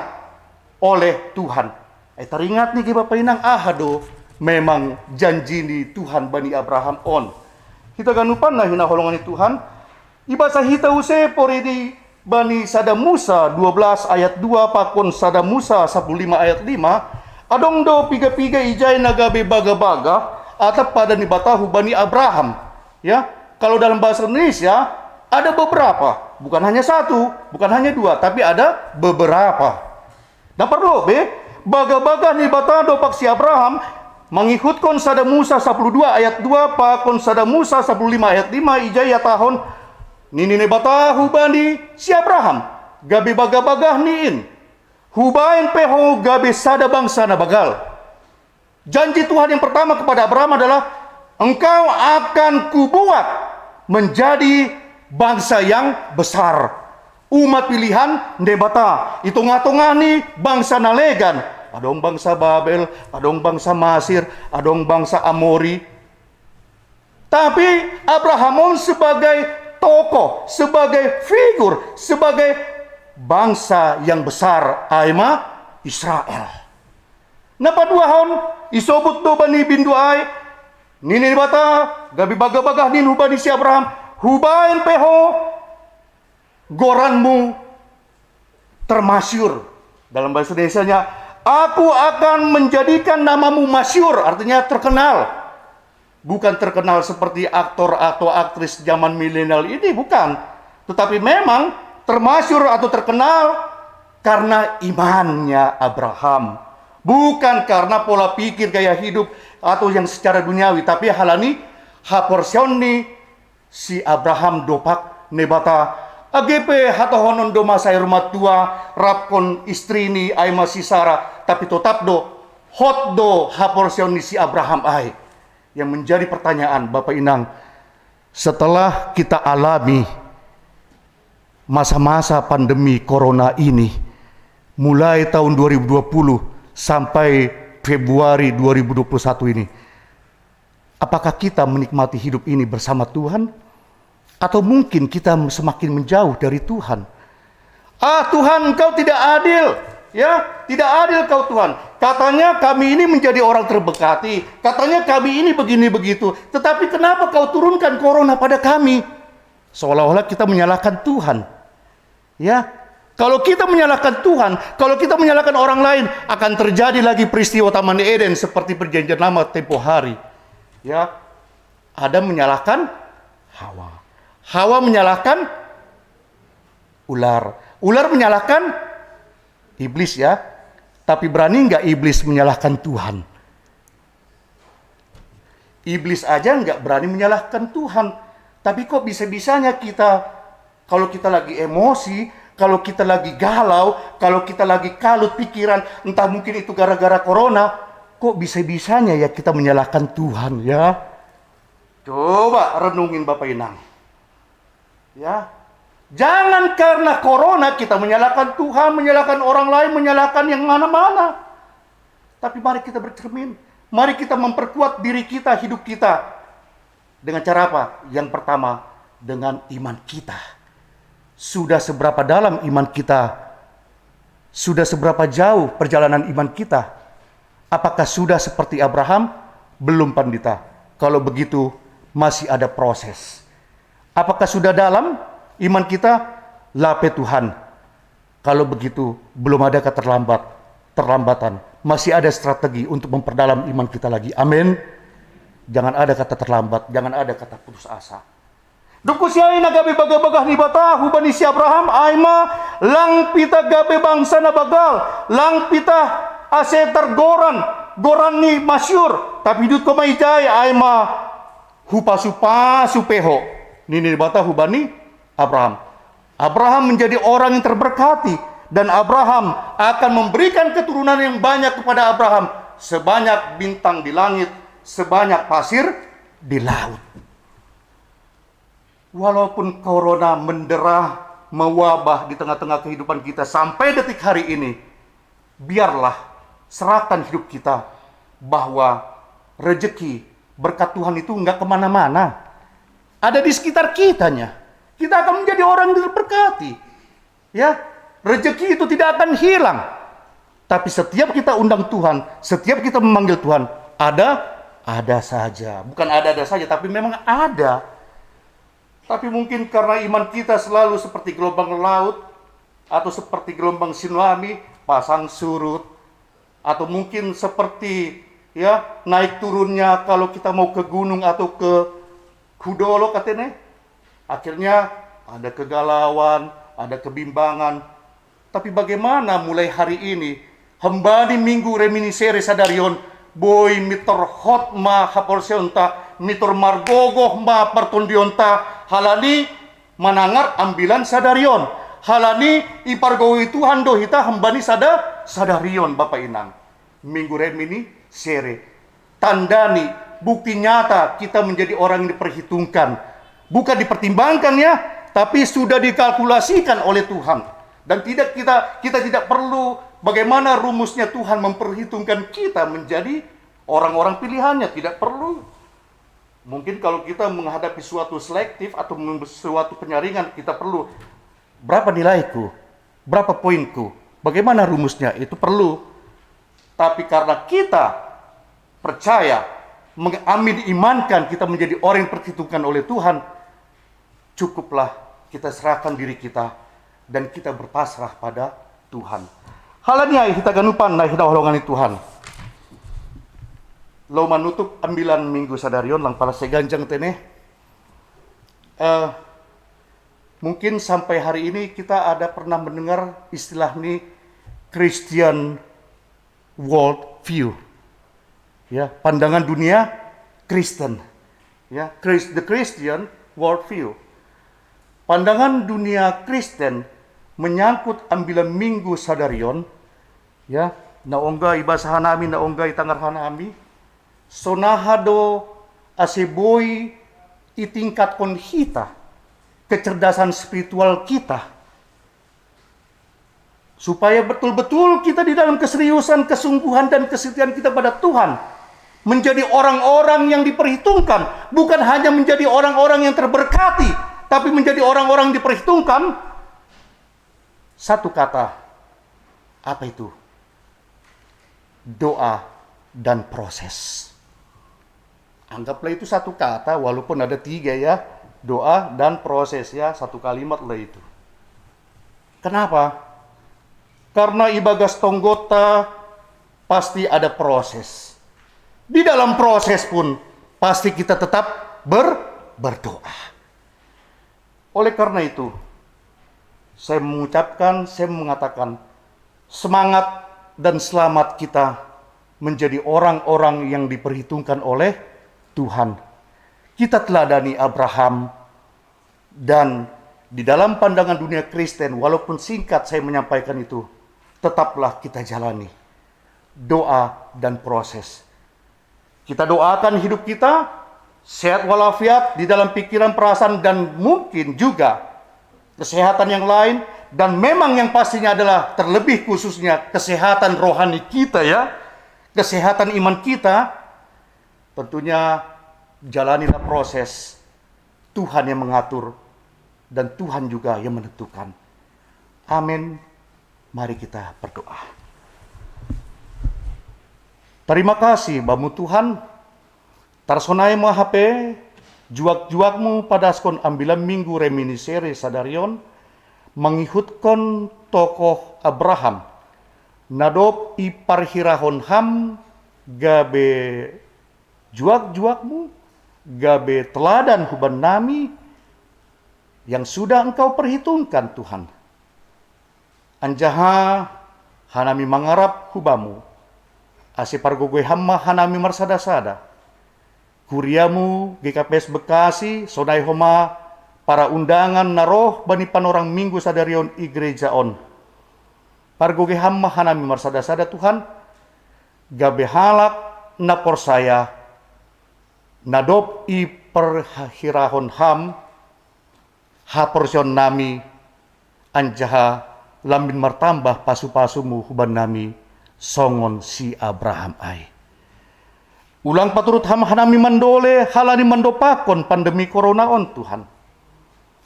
oleh Tuhan. Eh, teringat nih, Bapak Inang, aha do memang janji ni Tuhan bani Abraham on. Kita ganupan na hinaholongan ni Tuhan, ibasa hita use pori ni bani sada Musa dua belas ayat dua pakon sada Musa sapuluh lima ayat lima, adong do piga-piga ijai na gabe baga-baga atap padan ni Bata hubani Abraham. Ya, kalau dalam bahasa Indonesia ada beberapa, bukan hanya satu, bukan hanya dua, tapi ada beberapa. Na parlobei, baga-baga ni Bata dopak si Abraham, mangihutkon sada Musa sapuluh dua ayat dua pakon sada Musa sapuluh lima ayat lima ijai ihatahon, nini ni Bata hubani si Abraham, gabe baga-baga ni in, hubaen pe ho gabe sada bangsa na bagal. Janji Tuhan yang pertama kepada Abraham adalah, engkau akan kubuat menjadi bangsa yang besar. Umat pilihan Naibata, i tongah-tongah ni bangsa na legan. Adong bangsa Babel, adong bangsa Masir, adong bangsa Amori. Tapi Abraham on sebagai tokoh, sebagai figur, sebagai bangsa yang besar, ai ma Israel. Na paduahon, isobut do bani bindu ai, nini Naibata, gabe baga-baga ni in hubani si Abraham, hubaen pe ho goranmu termasyur. Dalam bahasa Indonesianya, aku akan menjadikan namamu masyur, artinya terkenal. Bukan terkenal seperti aktor atau aktris zaman milenial ini, bukan. Tetapi memang termasyur atau terkenal karena imannya Abraham. Bukan karena pola pikir, gaya hidup, atau yang secara duniawi, tapi halani haporseaon ni si Abraham dopak Naibata. Age pe hatohonon do masa i rumah tua, rapkon istrini ai ma si Sara, tapi totap do, hot do haporseaon ni si Abraham ai. Yang menjadi pertanyaan, Bapak Inang, setelah kita alami Masa-masa pandemi corona ini, mulai tahun dua ribu dua puluh sampai Februari dua ribu dua puluh satu ini, apakah kita menikmati hidup ini bersama Tuhan? Atau mungkin kita semakin menjauh dari Tuhan? "Ah, Tuhan, Engkau tidak adil. Ya, tidak adil Kau, Tuhan. Katanya kami ini menjadi orang terberkati. Katanya kami ini begini begitu. Tetapi kenapa Kau turunkan corona pada kami?" Seolah-olah kita menyalahkan Tuhan. Ya, kalau kita menyalahkan Tuhan, kalau kita menyalahkan orang lain, akan terjadi lagi peristiwa Taman Eden seperti perjanjian lama tempo hari. Ya, Adam menyalahkan Hawa. Hawa menyalahkan ular. Ular menyalahkan iblis, ya. Tapi berani nggak iblis menyalahkan Tuhan? Iblis aja nggak berani menyalahkan Tuhan. Tapi kok bisa-bisanya kita, kalau kita lagi emosi, kalau kita lagi galau, kalau kita lagi kalut pikiran, entah mungkin itu gara-gara corona, kok bisa-bisanya ya kita menyalahkan Tuhan, ya? Coba renungin, Bapak Inang. Ya. Jangan karena corona kita menyalahkan Tuhan, menyalahkan orang lain, menyalahkan yang mana-mana. Tapi mari kita bercermin. Mari kita memperkuat diri kita, hidup kita. Dengan cara apa? Yang pertama, dengan iman kita. Sudah seberapa dalam iman kita? Sudah seberapa jauh perjalanan iman kita? Apakah sudah seperti Abraham? Belum, Pandita. Kalau begitu, masih ada proses. Apakah sudah dalam iman kita? Lape Tuhan. Kalau begitu, belum ada kata terlambat, terlambatan. Masih ada strategi untuk memperdalam iman kita lagi. Amin. Jangan ada kata terlambat, jangan ada kata putus asa. Duku si aina gabe bagah-bagah ni Bata hubani si Abraham, ai ma lang pita gabe bangsa na bagal, lang pita ase targoran, goran ni masiur, tapi dut ko ma ijai, ai ma hupasu-pasu pe ho, nini Bata hubani Abraham. Abraham menjadi orang yang terberkati, dan Abraham akan memberikan keturunan yang banyak kepada Abraham, sebanyak bintang di langit, sebanyak pasir di laut. Walaupun corona mendera, mewabah di tengah-tengah kehidupan kita sampai detik hari ini, biarlah serahkan hidup kita bahwa rezeki berkat Tuhan itu nggak kemana-mana. Ada di sekitar kitanya. Kita akan menjadi orang yang diberkati. Ya, rezeki itu tidak akan hilang. Tapi setiap kita undang Tuhan, setiap kita memanggil Tuhan, ada, ada saja. Bukan ada-ada saja, tapi memang ada. Tapi mungkin karena iman kita selalu seperti gelombang laut atau seperti gelombang tsunami, pasang surut, atau mungkin seperti, ya, naik turunnya kalau kita mau ke gunung atau ke hudolo katene. Akhirnya ada kegalauan, ada kebimbangan. Tapi bagaimana mulai hari ini, hembani minggu reminisere sadari on, boi mitor hot ma haporseonta, mitor margogoh ma partondionta, halani manangar ambilan sadari on. Halani ipargogoi Tuhan do hita hembani sada, sadari on, Bapak Inang. Minggu reminisere. Tandani, bukti nyata kita menjadi orang yang diperhitungkan. Bukan dipertimbangkan, ya, tapi sudah dikalkulasikan oleh Tuhan. Dan tidak kita kita tidak perlu bagaimana rumusnya Tuhan memperhitungkan kita menjadi orang-orang pilihannya, tidak perlu. Mungkin kalau kita menghadapi suatu selektif atau mem- suatu penyaringan, kita perlu, "Berapa nilaiku? Berapa poinku? Bagaimana rumusnya?" Itu perlu. Tapi karena kita percaya, mengamin imankan kita menjadi orang yang diperhitungkan oleh Tuhan, cukuplah kita serahkan diri kita dan kita berpasrah pada Tuhan. Halani ai hita ganupan na hinaholongan ni Tuhan. Lao manutup ambilan minggu sadari on, lang pala sai ganjang tene. Eh, mungkin sampai hari ini kita ada pernah mendengar istilah ni Christian world view. Ya, pandangan dunia Kristen. Ya, Chris- the Christian world view. Pandangan dunia Kristen menyangkut ambilan minggu sadari on, ya, na ongga ibasa hanami, na ongga itangar hanami, sonaha do ase boi itingkatkon hita kecerdasan spiritual kita, Supaya betul-betul kita di dalam keseriusan, kesungguhan, dan kesetiaan kita pada Tuhan menjadi orang-orang yang diperhitungkan, bukan hanya menjadi orang-orang yang terberkati, tapi menjadi orang-orang yang diperhitungkan. Satu kata, apa itu? Doa dan proses. Anggaplah itu satu kata, walaupun ada tiga, ya. Doa dan proses, ya, satu kalimat lah itu. Kenapa? Karena ibagas tonggota pasti ada proses. Di dalam proses pun pasti kita tetap ber, berdoa. Oleh karena itu, saya mengucapkan, saya mengatakan, semangat dan selamat kita menjadi orang-orang yang diperhitungkan oleh Tuhan. Kita teladani Abraham, dan di dalam pandangan dunia Kristen, walaupun singkat saya menyampaikan itu, tetaplah kita jalani doa dan proses. Kita doakan hidup kita sehat walafiat di dalam pikiran, perasaan, dan mungkin juga kesehatan yang lain, dan memang yang pastinya adalah terlebih khususnya kesehatan rohani kita, ya, kesehatan iman kita. Tentunya jalanilah proses, Tuhan yang mengatur dan Tuhan juga yang menentukan. Amin. Mari kita berdoa. Terima kasih bamu Tuhan, tarsonai ma hape juak-juakmu padaskon ambilan minggu reminiscere sadarion, mangihutkon tokoh Abraham, na dob iparhirahon ham gabe juak-juakmu, gabe teladan hubannami, yang sudah Engkau perhitungkan, Tuhan. Anjaha hanami mangarap hubamu, ase pargogoi ham ma hanami marsada-sada. Kuriamu G K P S Bekasi sonai homa para undangan na roh bani panorang minggu sadarion i gereja on. Pargogoi ham ma hanami marsada-sada, Tuhan, gabe halak na porsaya, na dob iparhirahon ham haporseaonnami, anjaha lambin martambah pasu-pasumu hubannami songon si Abraham ai. Ulang paturut ham hanami mandole halani mandopakkon pandemi corona on, Tuhan.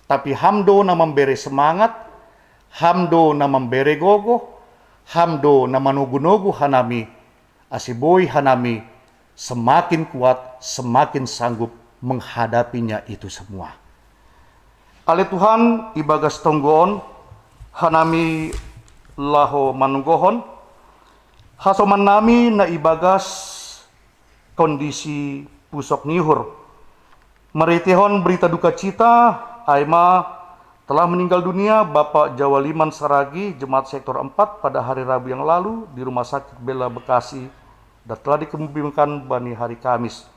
Tapi ham do na mambere semangat, ham do na mambere gogoh, ham do na manogu-nogu hanami, ase boi hanami semakin kuat, semakin sanggup menghadapinya itu semua. Ale Tuhan, ibagas tonggo on hanami laho manunggohon hasomannami na ibagas kondisi pusok ni uhur. Marhiteihon berita duka cita, ai ma telah meninggal dunia Bapak Jawa Liman Saragi, jemaat sektor empat, pada hari Rabu yang lalu di Rumah Sakit Bela Bekasi, dan telah dikebumikan bani hari Kamis.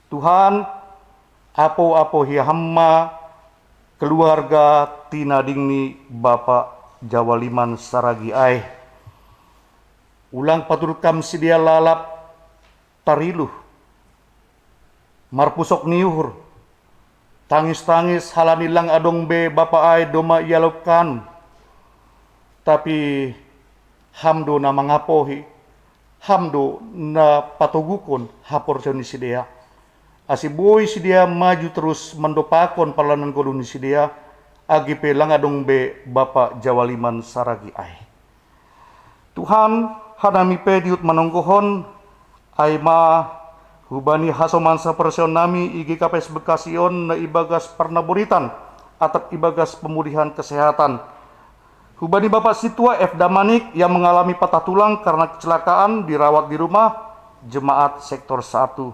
Tuhan, apo-apohi ham ma keluarga tinading ni Bapak Jawa Liman Saragi ai. Ulang paturut kam sidea lalap tariluh, marpusok ni uhur, tangis-tangis halani lang adong be Bapa ai domma ialop kanu. Tapi ham do na mangapohi, ham do na patoguhon haporseaon ni sidea, ase boi sidea maju terus mandopakkon pardalanan ngolu ni sidea, age pe lang adong be Bapa Jawa Liman Saragi ai. Tuhan, hanami pe dihut manonggohon, ai ma hubani hasoman saporseaonnami i G K P S Bekasi on na ibagas parnaboritan atap ibagas pemulihan kesehatan. Hubani Bapak Sintua F Damanik yang mengalami patah tulang karena kecelakaan dirawat di rumah, jemaat sektor satu.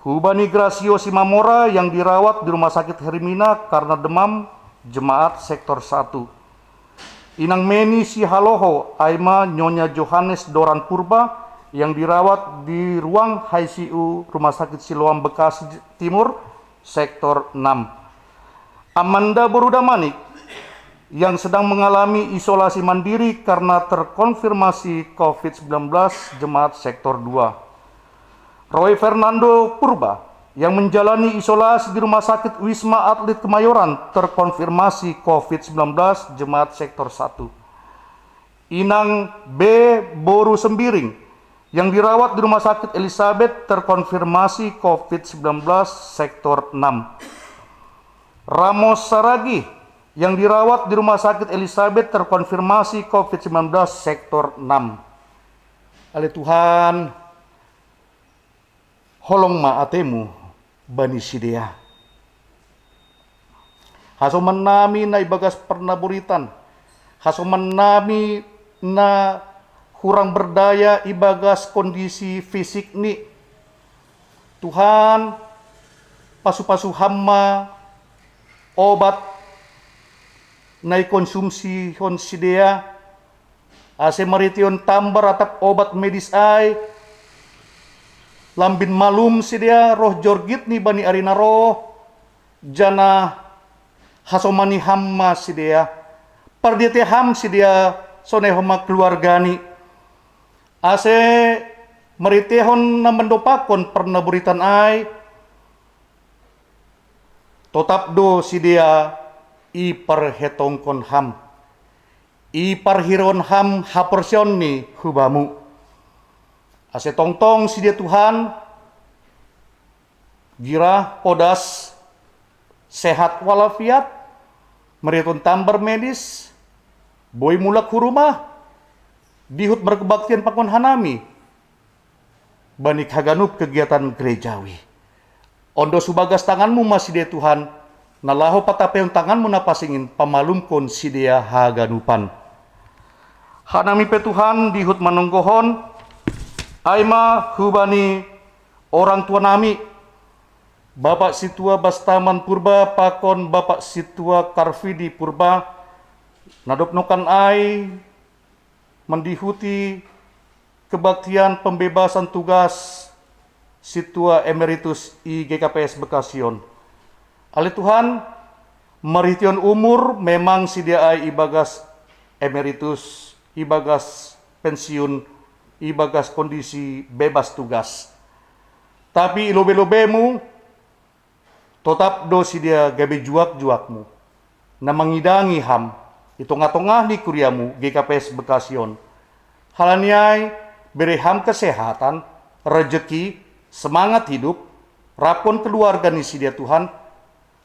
Hubani Grasio Simamora yang dirawat di Rumah Sakit Hermina karena demam, jemaat sektor satu. Inang Meni Sihaloho, ai ma Nyonya Johannes Doran Purba yang dirawat di ruang I C U Rumah Sakit Siloam Bekasi Timur, sektor enam. Amanda Boru Damanik yang sedang mengalami isolasi mandiri karena terkonfirmasi covid sembilan belas, jemaat sektor dua. Roy Fernando Purba yang menjalani isolasi di Rumah Sakit Wisma Atlet Kemayoran terkonfirmasi covid sembilan belas, jemaat sektor satu. Inang B. Boru Sembiring yang dirawat di Rumah Sakit Elizabeth terkonfirmasi covid sembilan belas sektor enam. Ramos Saragih yang dirawat di Rumah Sakit Elizabeth terkonfirmasi covid sembilan belas sektor enam. Ale Tuhan, holong ma atemu bani sidea. Hasoman nami na ibagas parnaburitan, hasoman nami na hurang berdaya ibagas kondisi fisikni. Tuhan, pasu-pasu Ham ma obat na ikonsumsihon sidea, ase marhiteihon tambar atap obat medis ai, lambin malum sidea roh jorgitni bani ari na roh, janah hasomani Ham ma sidea, pardiatei Ham sidea sonai homa keluargani. Ase marhiteihon na mandompakkon parnaburitan ai, totap do sidea iparhetongkon Ham, iparhirehon Ham haporseaonni hu Bamu. Ase tongtong sidea Tuhan, girah, podas, sehat walafiat, marhiteihon tambar medis, boi mulak hu rumah, dihut markebaktian pakon hanami bani haganup kegiatan gerejawi. Ondo hu bagas tangan-Mu ma sidea Tuhan, na laho patapehon tangan-Mu na pansing in pamalumkon sidea haganupan. Hanami pe Tuhan dihut manonggohon, ai ma hubani orang tua nami, Bapak Sintua Bastaman Purba pakon Bapak Sintua Karvidi Purba, na dob nongkan ai mandihuti kebaktian pembebasan tugas Sintua Emeritus i G K P S Bekasi on. Ale Tuhan, marhiteihon umur memang sidea ai ibagas emeritus, ibagas pensiun, ibagas kondisi bebas tugas. Tapi i lobei-lobei-Mu, totap do sidea gabe juak-juak-Mu, na mangidangi Ham i tongah-tongah ni kuria-Mu G K P S Bekasi on. Halani ai, bere Ham kesehatan, rejeki, semangat hidup, rap pakon keluarga ni sidea Tuhan,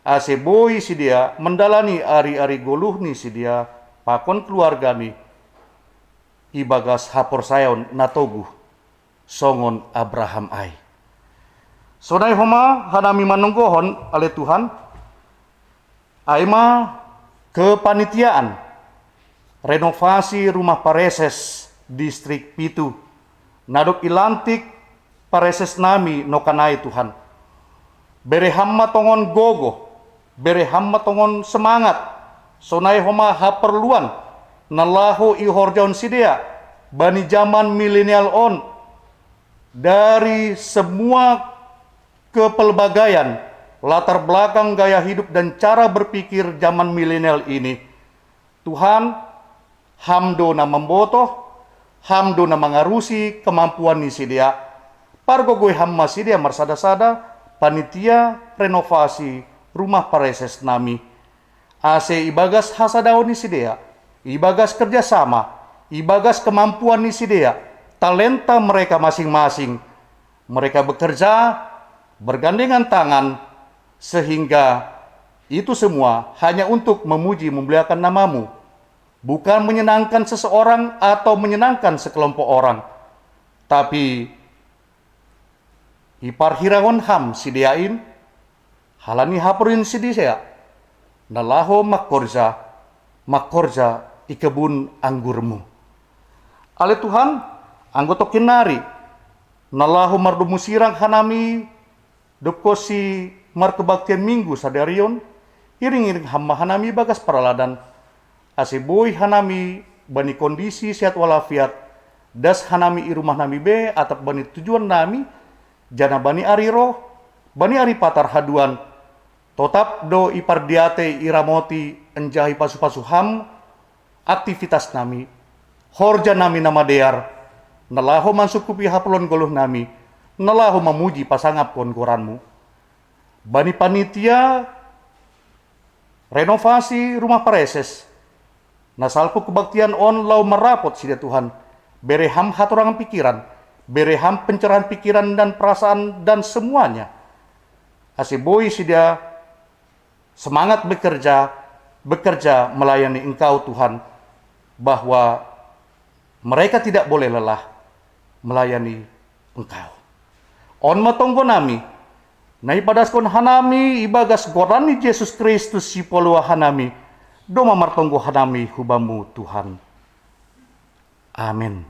ase boi sidea mandalani ari-ari goluh ni sidea pakon keluargani ibagas haporsayaon na toguh songon Abraham ai. Sonai homa hanami manonggohon, ale Tuhan, ai ma kepanitiaan renovasi rumah pareses distrik pitu, na dob ilantik pareses nami nongkan ai Tuhan. Bere Ham ma tongon gogoh, bere Ham ma tongon semangat, sonai homa haporluan na laho ihorjahon sidea bani jaman milenial on, dari semua kepelbagaian, latar belakang gaya hidup dan cara berpikir zaman milenial ini. Tuhan, Ham do na mambotoh, Ham do na mangarusi kemampuan ni sidea. Pargogoi Ham ma sidea marsada-sada panitia renovasi rumah pareses nami. Ase ibagas hasadaon ni sidea, ibagas kerjasama, ibagas kemampuan ni sidea, talenta mereka masing-masing, mereka bekerja bergandengan tangan, sehingga itu semua hanya untuk memuji memuliakan nama-Mu, bukan menyenangkan seseorang atau menyenangkan sekelompok orang, tapi iparhirehon Ham sidea in, halani haporluan sidea, na laho mangkorja, mangkorja i kebun anggur-Mu. Ale Tuhan, anggo tongkin nari, na laho mardomu sirang hanami, dob konsi markebaktian Minggu sadari on, iring-iring Ham ma hanami bagas paraladan, ase boi hanami bani kondisi sehat walafiat, das hanami i rumah nami be atap bani tujuan nami, janah bani ari roh, bani ari patar haduan, totap do ipardiatei, iramoti, anjaha ipasu-pasu Ham aktivitas nami, horja nami na madear, na laho mansungkupi haporluan goluh nami, na laho mamuji pasangapkon goran-Mu. Bani panitia renovasi rumah pareses, Na salpu kebaktian on laho marapot sida Tuhan, bere Ham hatorangan pikiran, bere Ham pencerahan pikiran dan perasaan dan semuanya. Ase boi sida semangat bekerja, bekerja melayani Engkau Tuhan, bahwa mereka tidak boleh lelah melayani Engkau. On ma tonggo nami, na ipadaskon hanami ibagas goran ni Jesus Kristus si paluah hanami, domma martonggo hanami hu Bamu Tuhan. Amin.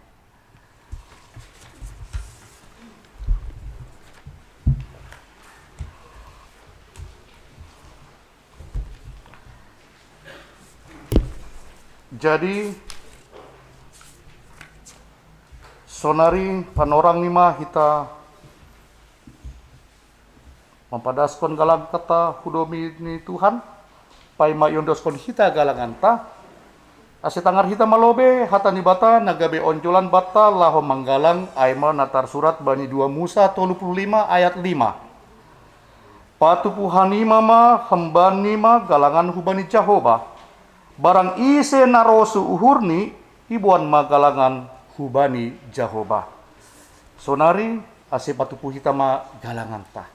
Jadi, sonari panorang ni ma hita mampadaskon galangta hu domi ni Tuhan, paima iondoskon hita galanganta, ase tangar hita malobe hata ni Debata na gabe onjolan banta laho manggalang, ai ma na tarsurat bani dua Musa tolu puluh lima ayat lima. Patupu hanima ma hemban nima galangan hubani Jahoba. Barang ise na rosu uhurni, iboan ma galangan hubani Jahoba. Sonari ase patupu hita ma galanganta.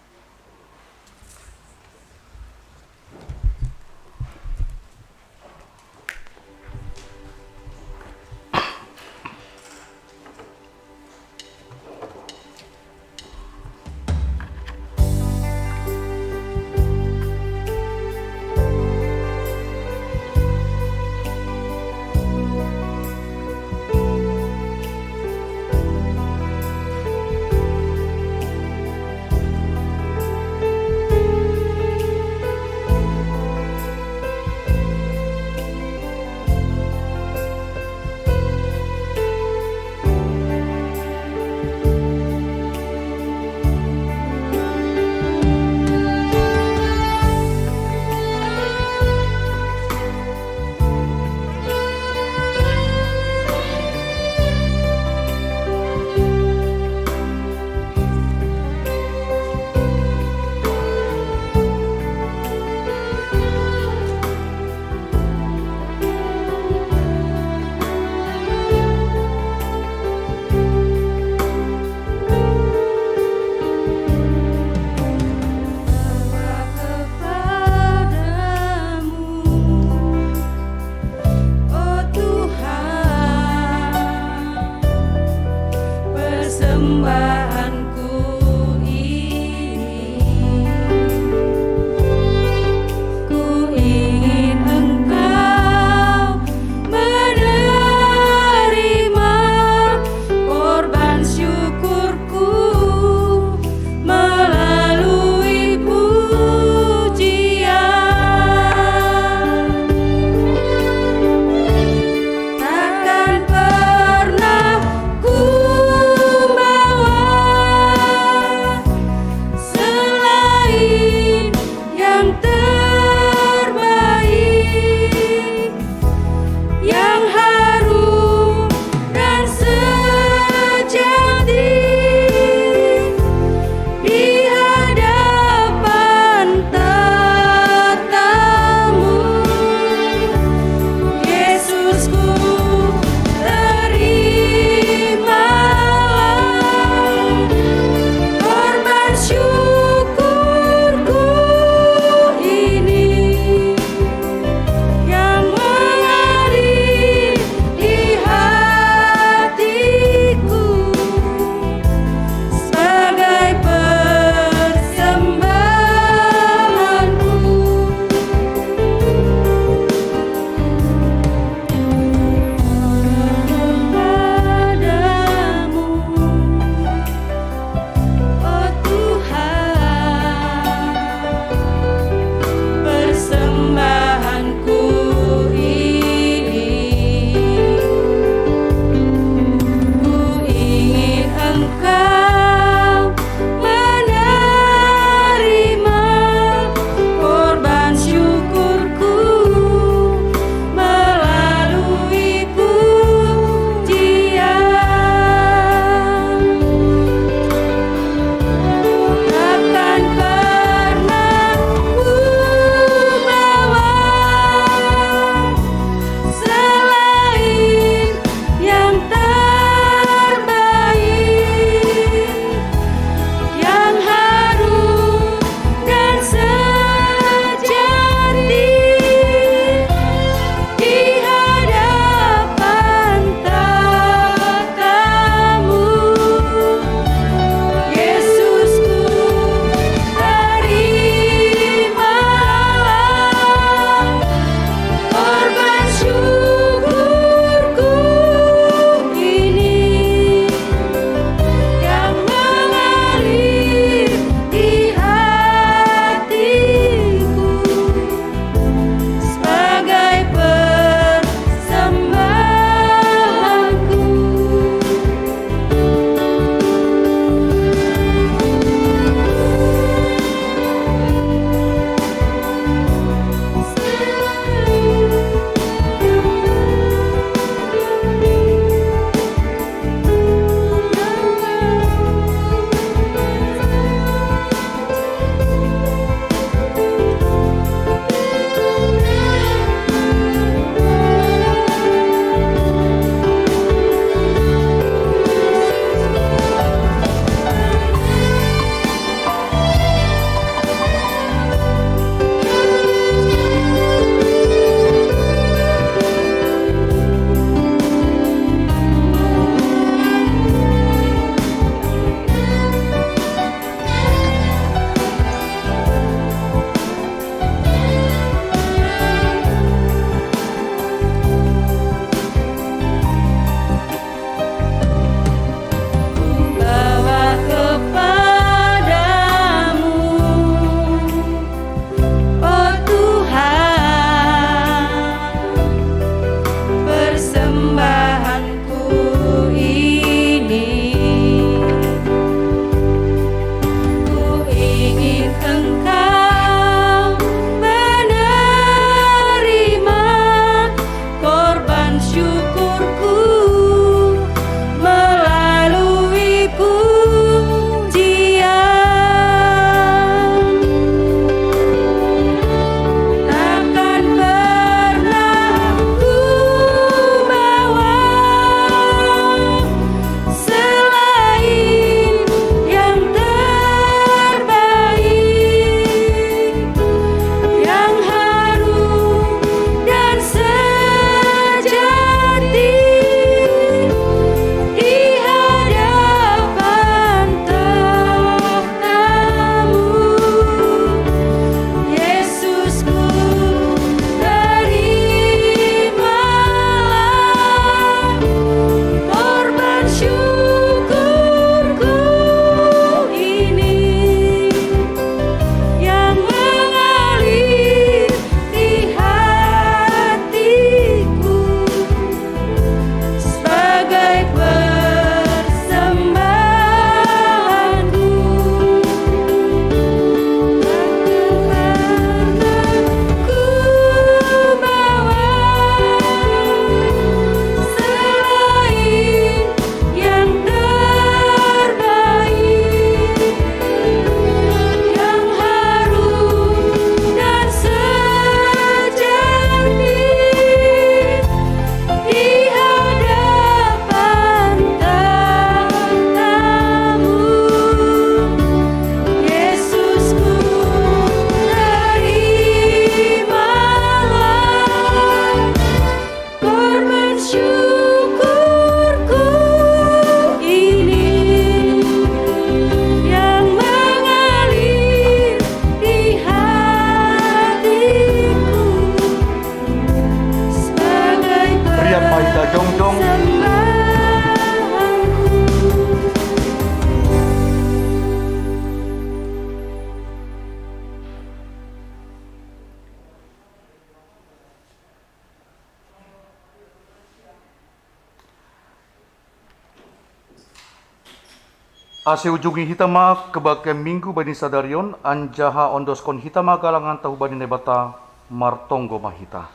Ase ujungi hita ma kebaktian Minggu bani sadari on, anjaha ondoskon hita ma galanganta hubani Naibata, martonggo ma hita.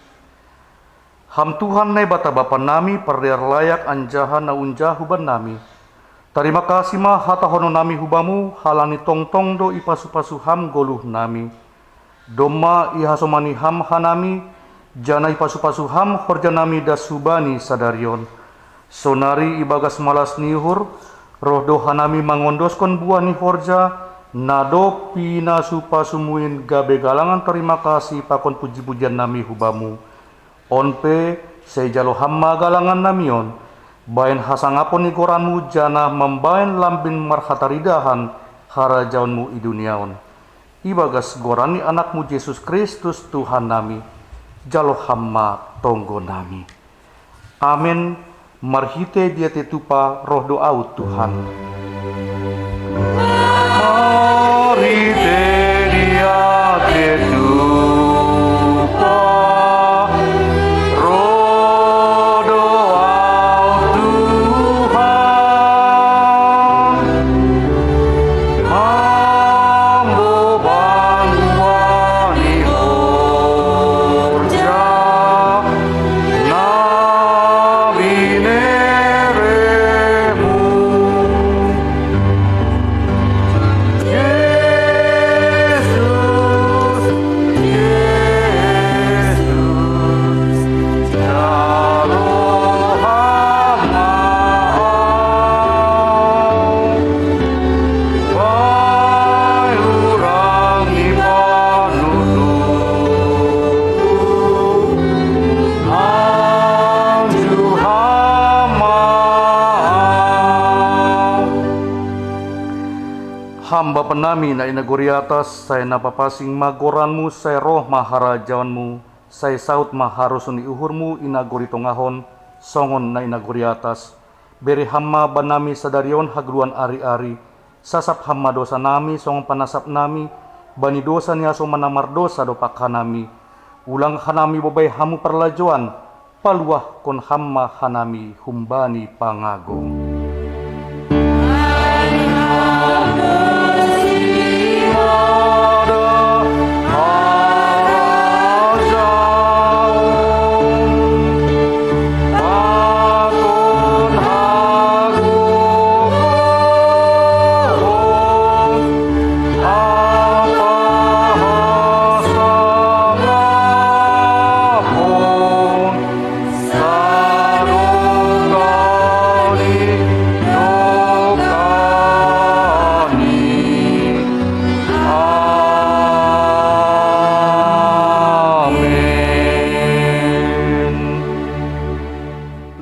Ham Tuhan Naibata Bapa nami, pardear layak anjaha na unja huban nami. Tarima kasih ma hatahonon nami hubamu, halani tongtong do ipasu-pasu Ham goluh nami. Domma ihasomani Ham hanami, janah ipasu-pasu Ham horja nami das hubani sadari on. Sonari ibagas malas ni uhur, roh do hanami mangondoskon buah ni horja, na dob pinasu-pasumu in gabe galangan tarima kasih pakon puji-pujian nami hubamu. On pe, sai jalo Ham ma galangan nami on, bahen hasangapon ni goranmu janah mambahen lambin marhataridahan harajaonmu i dunia on. Ibagas goran ni Anakmu Jesus Kristus Tuhan nami, jalo Ham ma tonggo nami. Amen. Marhite diate tupa roh do ahu Tuhan. Marhite diate tupa roh do ahu Tuhan. Mamboban buah ni horja na bineremu. Jesus, Jesus, jalo Ham ma ahu. Bayu rangi panutup, anju Ham ma ahu. Ham Bapa nami na i nagori atas, sai na papansing ma goranmu, sai roh ma harajaonmu, sai saud ma harosuh ni uhurmu i nagori tongah on, songon na i nagori atas. Bere Ham ma banami sadari on hagoluhan ari-ari, sasap Ham ma dosa nami songon panasap nami bani dosa ni hasoman na mardosa dompak hanami. Ulang hanami bobai Hamu parlajouan, paluahkon Ham ma hanami humbani pangago. Amen.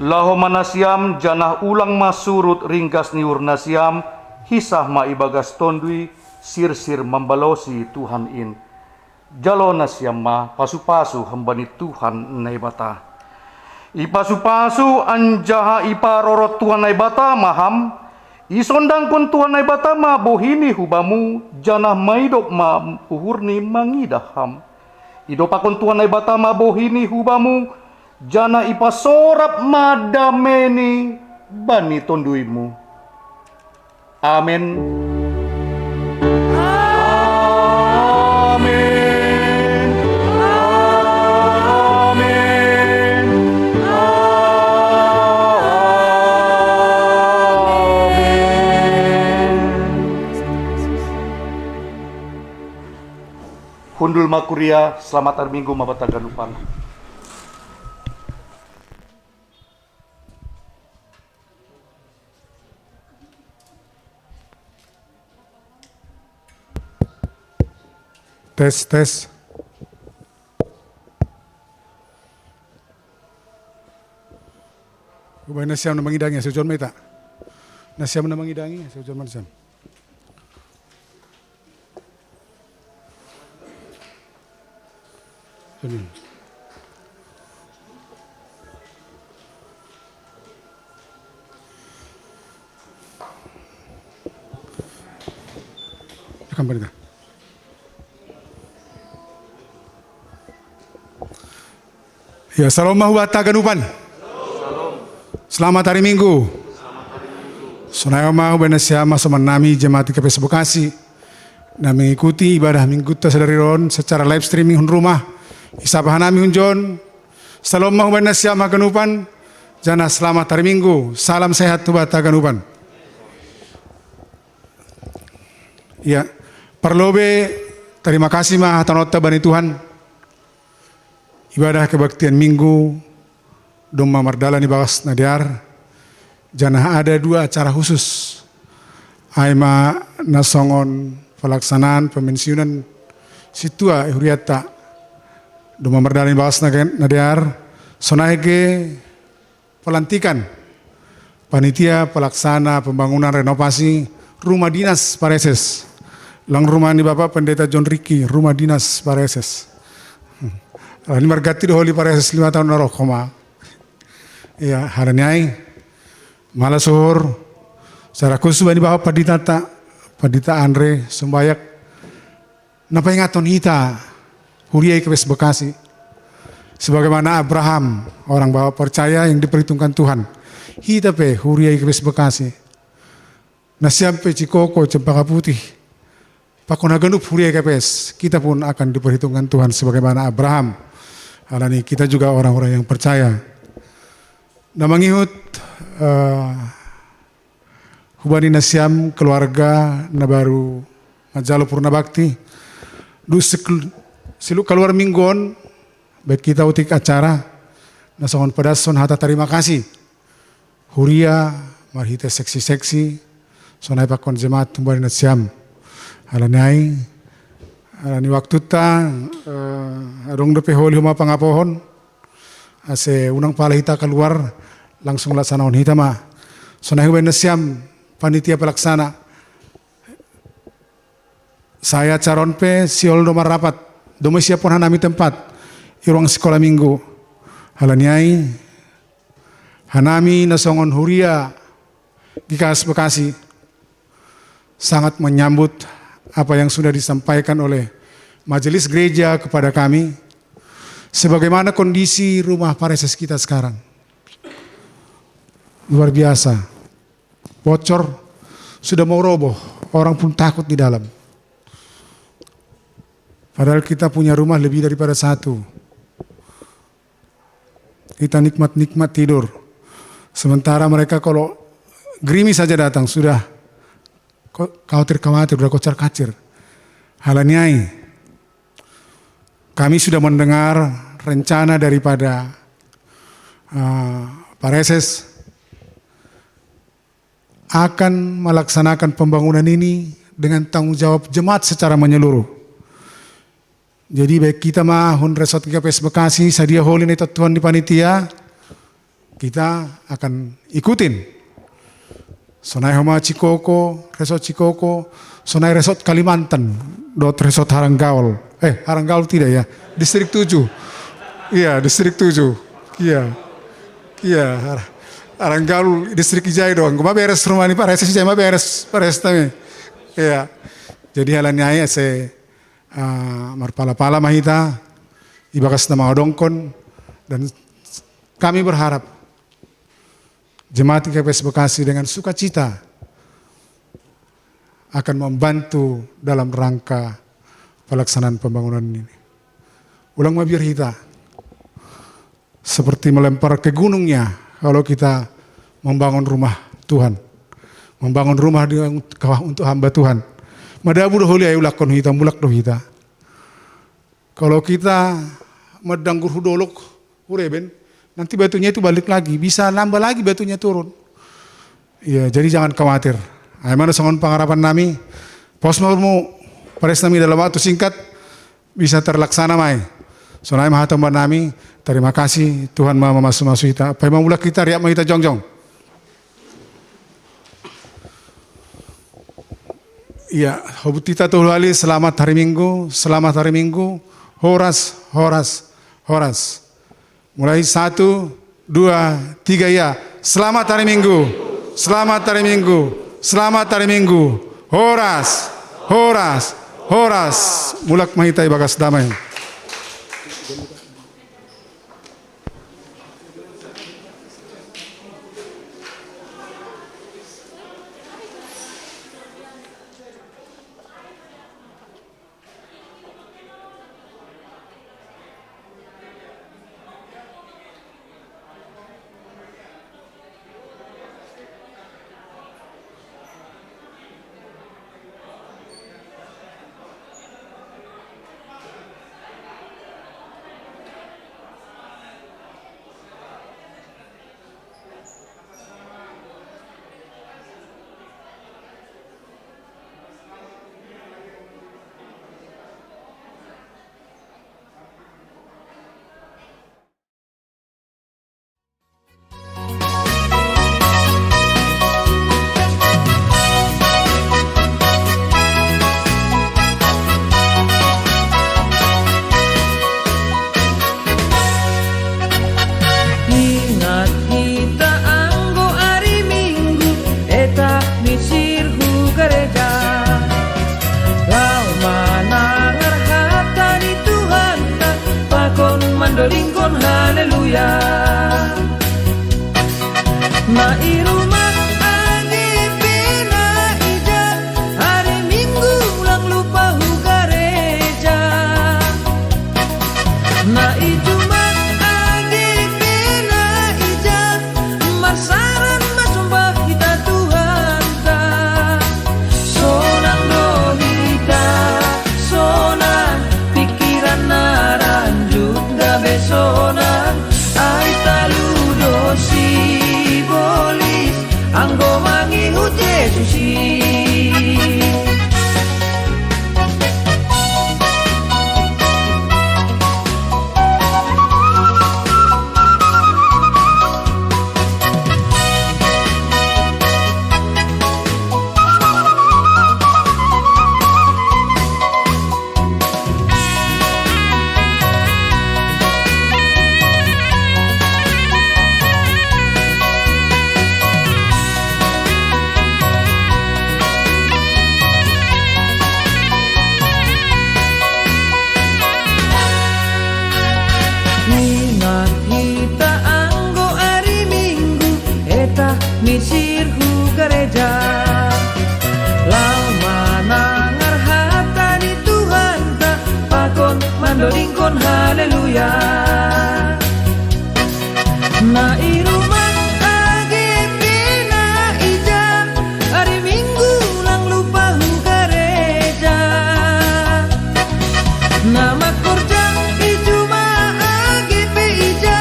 Laho ma nasiam, janah ulang ma surut ringgas ni uhur nasiam, hinsah ma ibagas Tonduy, sirsir mambalosi Tuhan in. Jalo nasiam ma pasu-pasu humbani Tuhan Naibata. Ipasu-pasu anjaha iparorot Tuhan Naibata ma ham, isondangkon Tuhan Naibata ma bohini hubamu, janah maidop ma uhurni mangidah ham. Idopakon Tuhan Naibata ma bohini hubamu, janah ipasorap ma dameini bani tonduymu. Amen. Amen. Amen. Amen. Hundul ma kuria, selamat ari Minggu ma banta haganupan. Tes, tes. Ubai nasiam na mangidangi, ase ujon ma hita. Nasiam na mangidangi, ase ujon ma nasiam. Ya, salom ma huhata haganupan. Selamat hari Minggu. Sonai homa hubahen nasiam hasoman nami jemaat G K P S Bekasi na mengikuti ibadah Mingguta sadari on secara live streaming hun rumah. Isaba hanami hun John. Salom ma hubahen nasiam haganupan, janah selamat hari Minggu. Salam sehat hu banta haganupan. Ya, parlobei tarima kasih ma hatahononta bani Tuhan. Ibadah kebaktian Minggu domma mardalan ibagas na dear, janah ada dua acara khusus. Ai ma na songon pelaksanaan pemensiunan sintua hurianta domma mardalan ibagas na, na dear, sonai pe pelantikan panitia pelaksana pembangunan renovasi rumah dinas pareses. Lang rumah ni Bapak Pendeta John Ricky, rumah dinas pareses. Alani marganti do holi pareses lima tahun na roh homa. Ya, halani ai, malas uhur, secara khusus bani Bapak Panditata, Pandita Andre Sumbayak, na paingathon hita, huria G K P S Bekasi. Sebagaimana Abraham, orang Bapak percaya yang diperhitungkan Tuhan. Hita pe, huria G K P S Bekasi. Nasiam pe Cikoko, Cempaka Putih. Pakon haganup huria G K P S, kita pun akan diperhitungkan Tuhan sebagaimana Abraham. Alani kita juga orang-orang yang percaya. Na mangihut, eh, hubani nasiam keluarga na baru manjalo purna bakti. Dung sik-, siluk kaluar Minggu on, bahen hita otik acara na songon padashon hata tarima kasih. Huria marhite seksi-seksi, sonai pakon jemaat hubani nasiam. Halani ai, halani waktunta, eh, adong dope holi homa pangapohon, ase unang pala hita kaluar, langsung laksanahon hita ma. Sonai hubahen nasiam panitia pelaksana. Sai acara on pe sihol do marrapat, domma isiaphon hanami tempat i ruang sikola Minggu. Halani ai, hanami na songon huria G K S Bekasi sangat menyambut apa yang sudah disampaikan oleh Majelis Gereja kepada kami, sebagaimana kondisi rumah pareses kita sekarang. Luar biasa. Bocor, sudah mau roboh, orang pun takut di dalam. Padahal kita punya rumah lebih daripada satu. Kita nikmat-nikmat tidur. Sementara mereka kalau gerimis saja datang, sudah ko-, khawatir-khawatir, sudah kocar-kacir. Halani ai, kami sudah mendengar rencana daripada, eh, pareses akan melaksanakan pembangunan ini dengan tanggung jawab jemaat secara menyeluruh. Jadi, baik kita ma hun Resort G K P S Bekasi, sadia holi na itontuhon ni panitia, kita akan ikutin. Sonai homa Cikoko, Resort Cikoko, sonai Resort Kalimantan, dohot Resort Haranggaol. Eh, Haranggaol tidak ya, Distrik tujuh. Iya, Distrik tujuh. Iya. Iya, Har-, Haranggaol Distrik Ijai doang. Anggo ma beres rumah ni pareses, Ijai ma beres, pareses nami. Iya. Jadi halani ai ase, ah, marpala-pala ma hita, ibagas na mangadongkon, dan kami berharap jemaat G K P S Bekasi dengan sukacita akan membantu dalam rangka pelaksanaan pembangunan ini. Ulang mabiar hita, seperti melempar ke gunungnya kalau kita membangun rumah Tuhan, membangun rumah di kawah untuk hamba Tuhan. Madabu do holi ai ulakkon hita, mulak do hita. Kalau kita mandanggur hu dolok, hu reben, nanti batunya itu balik lagi, bisa nambah lagi batunya turun. Iya, jadi jangan khawatir. Ai ma na songon pangharapan nami, pos ma umurmu, pareses nami, dalam waktu singkat bisa terlaksana ma i. Sonai ma hatahon nami, terima kasih, Tuhan ma mamasu-masu hita. Paima mulak hita, riap ma hita jongjong. Iya, hobut hita tolu hali, selamat hari Minggu, selamat hari Minggu, horas, horas, horas. Mulai satu, dua, tiga, ya. Selamat hari Minggu, selamat hari Minggu, selamat hari Minggu. Horas, horas, horas. Mulak ma hita ibagas damai. Haleluya. Na i rumah A G P na ija, hari Minggu lang lupa hu gareja. Na i Jumat A G P na ija, marsaran masumbah hita Tuhanta. Sonang do hita, sonang, pikiran na ranjuk gabe sonang, ai talu do sibolis, anggo mangihut Jesus i. Ingat hita anggo ari Minggu, eta misir hu gareja. Laho manangar hata ni Tuhanta, pakon mandodingkon haleluya. Na i rumah A G P na ija, ari Minggu lang lupa hu gareja. Na makorja i juma A G P ija,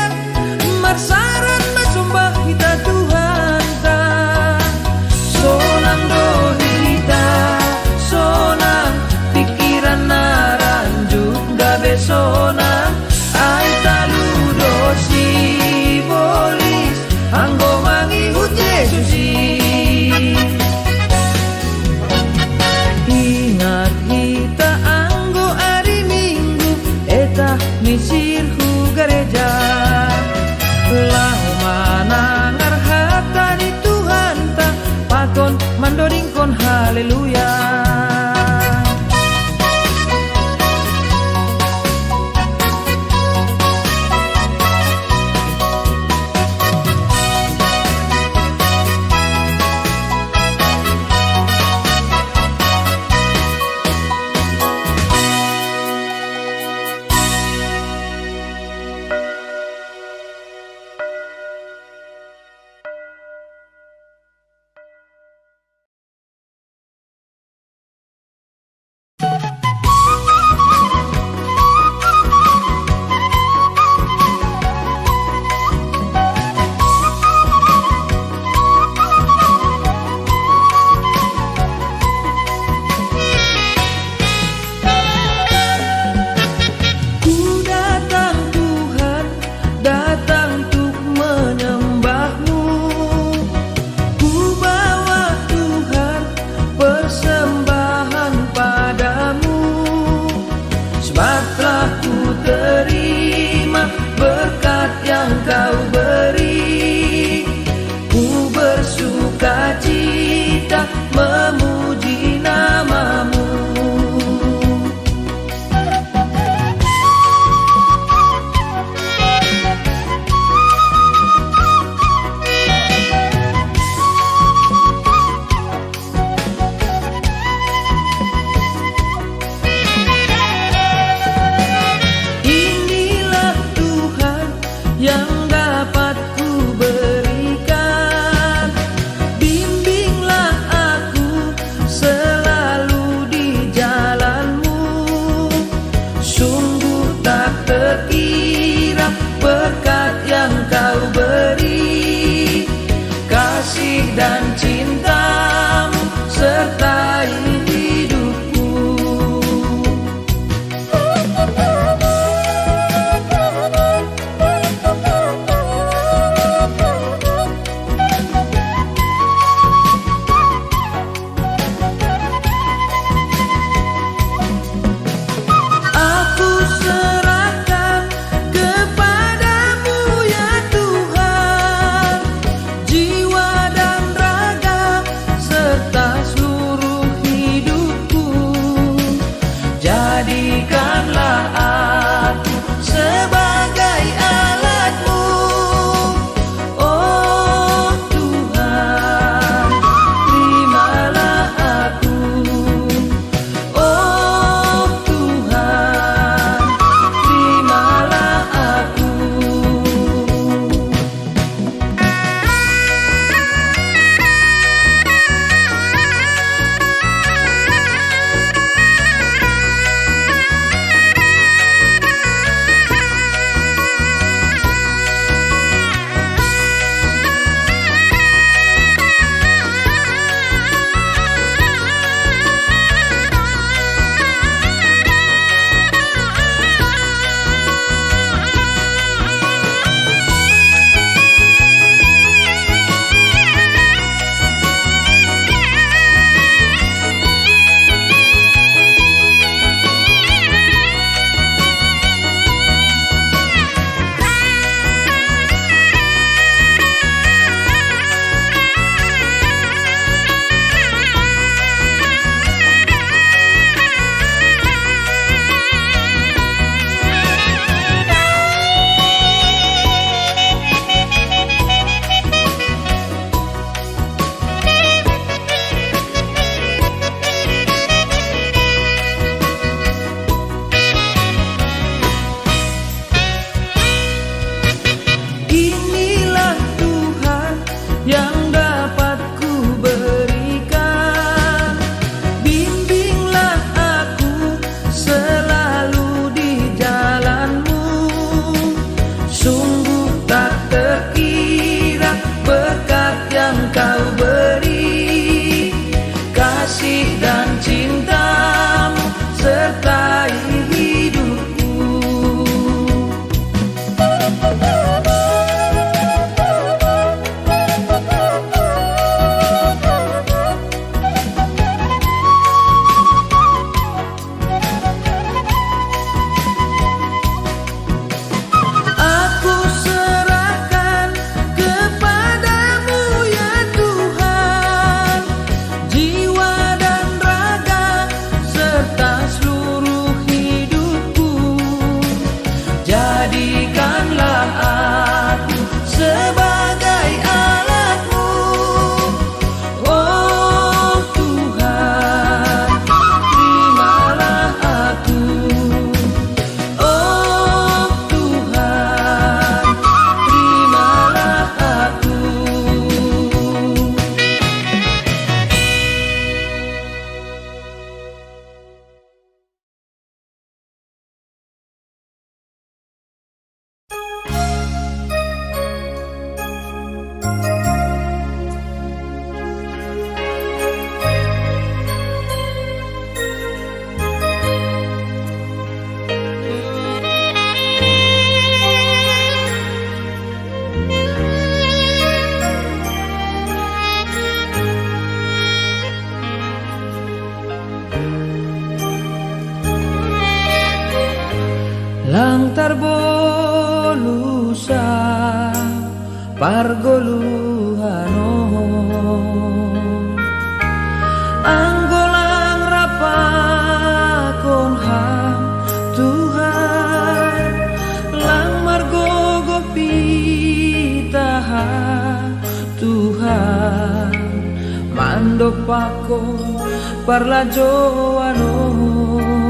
marsaran masumbah hita Tuhanta. Sonang do hita, sonang, pikiran na ranjuk gabe sonang, ai talu do sibolis, anggo mangihut Jesus i. Ingat hita anggo ari Minggu, eta misir hu gareja. Laho manangar hata ni Tuhanta, pakon mandodingkon haleluya. Ku datang, Tuhan, datang untuk menyembah-Mu. Ku bawa, Tuhan, persembahan pada-Mu. Sebab telah ku terima berkat yang Kau beri. Ku bersuka cita memuji nama-Mu. Inilah, Tuhan, yang dapat ku berikan. Bimbinglah aku selalu di jalan-Mu. Sungguh tak terkira berkat yang Kau beri. Kasih dan cinta-Mu sertai hidupku. yang dapat ku berikan. Bimbinglah aku selalu di jalanmu. Sungguh tak terkira berkat yang kau beri. Kasih dan cintamu sertai hidupku. Aku serahkan kepadamu, ya Tuhan, jiwa dan raga serta seluruh hidupku. Jadikanlah aku sebagai alatmu. Oh Tuhan, terimalah aku. Oh Tuhan, terimalah aku. Lang tarbolusa pargoluhan on. Anggo lang rapakon Ham, Tuhan, lang margogoh hita Ham, Tuhan, mandopakkon parlajouan on.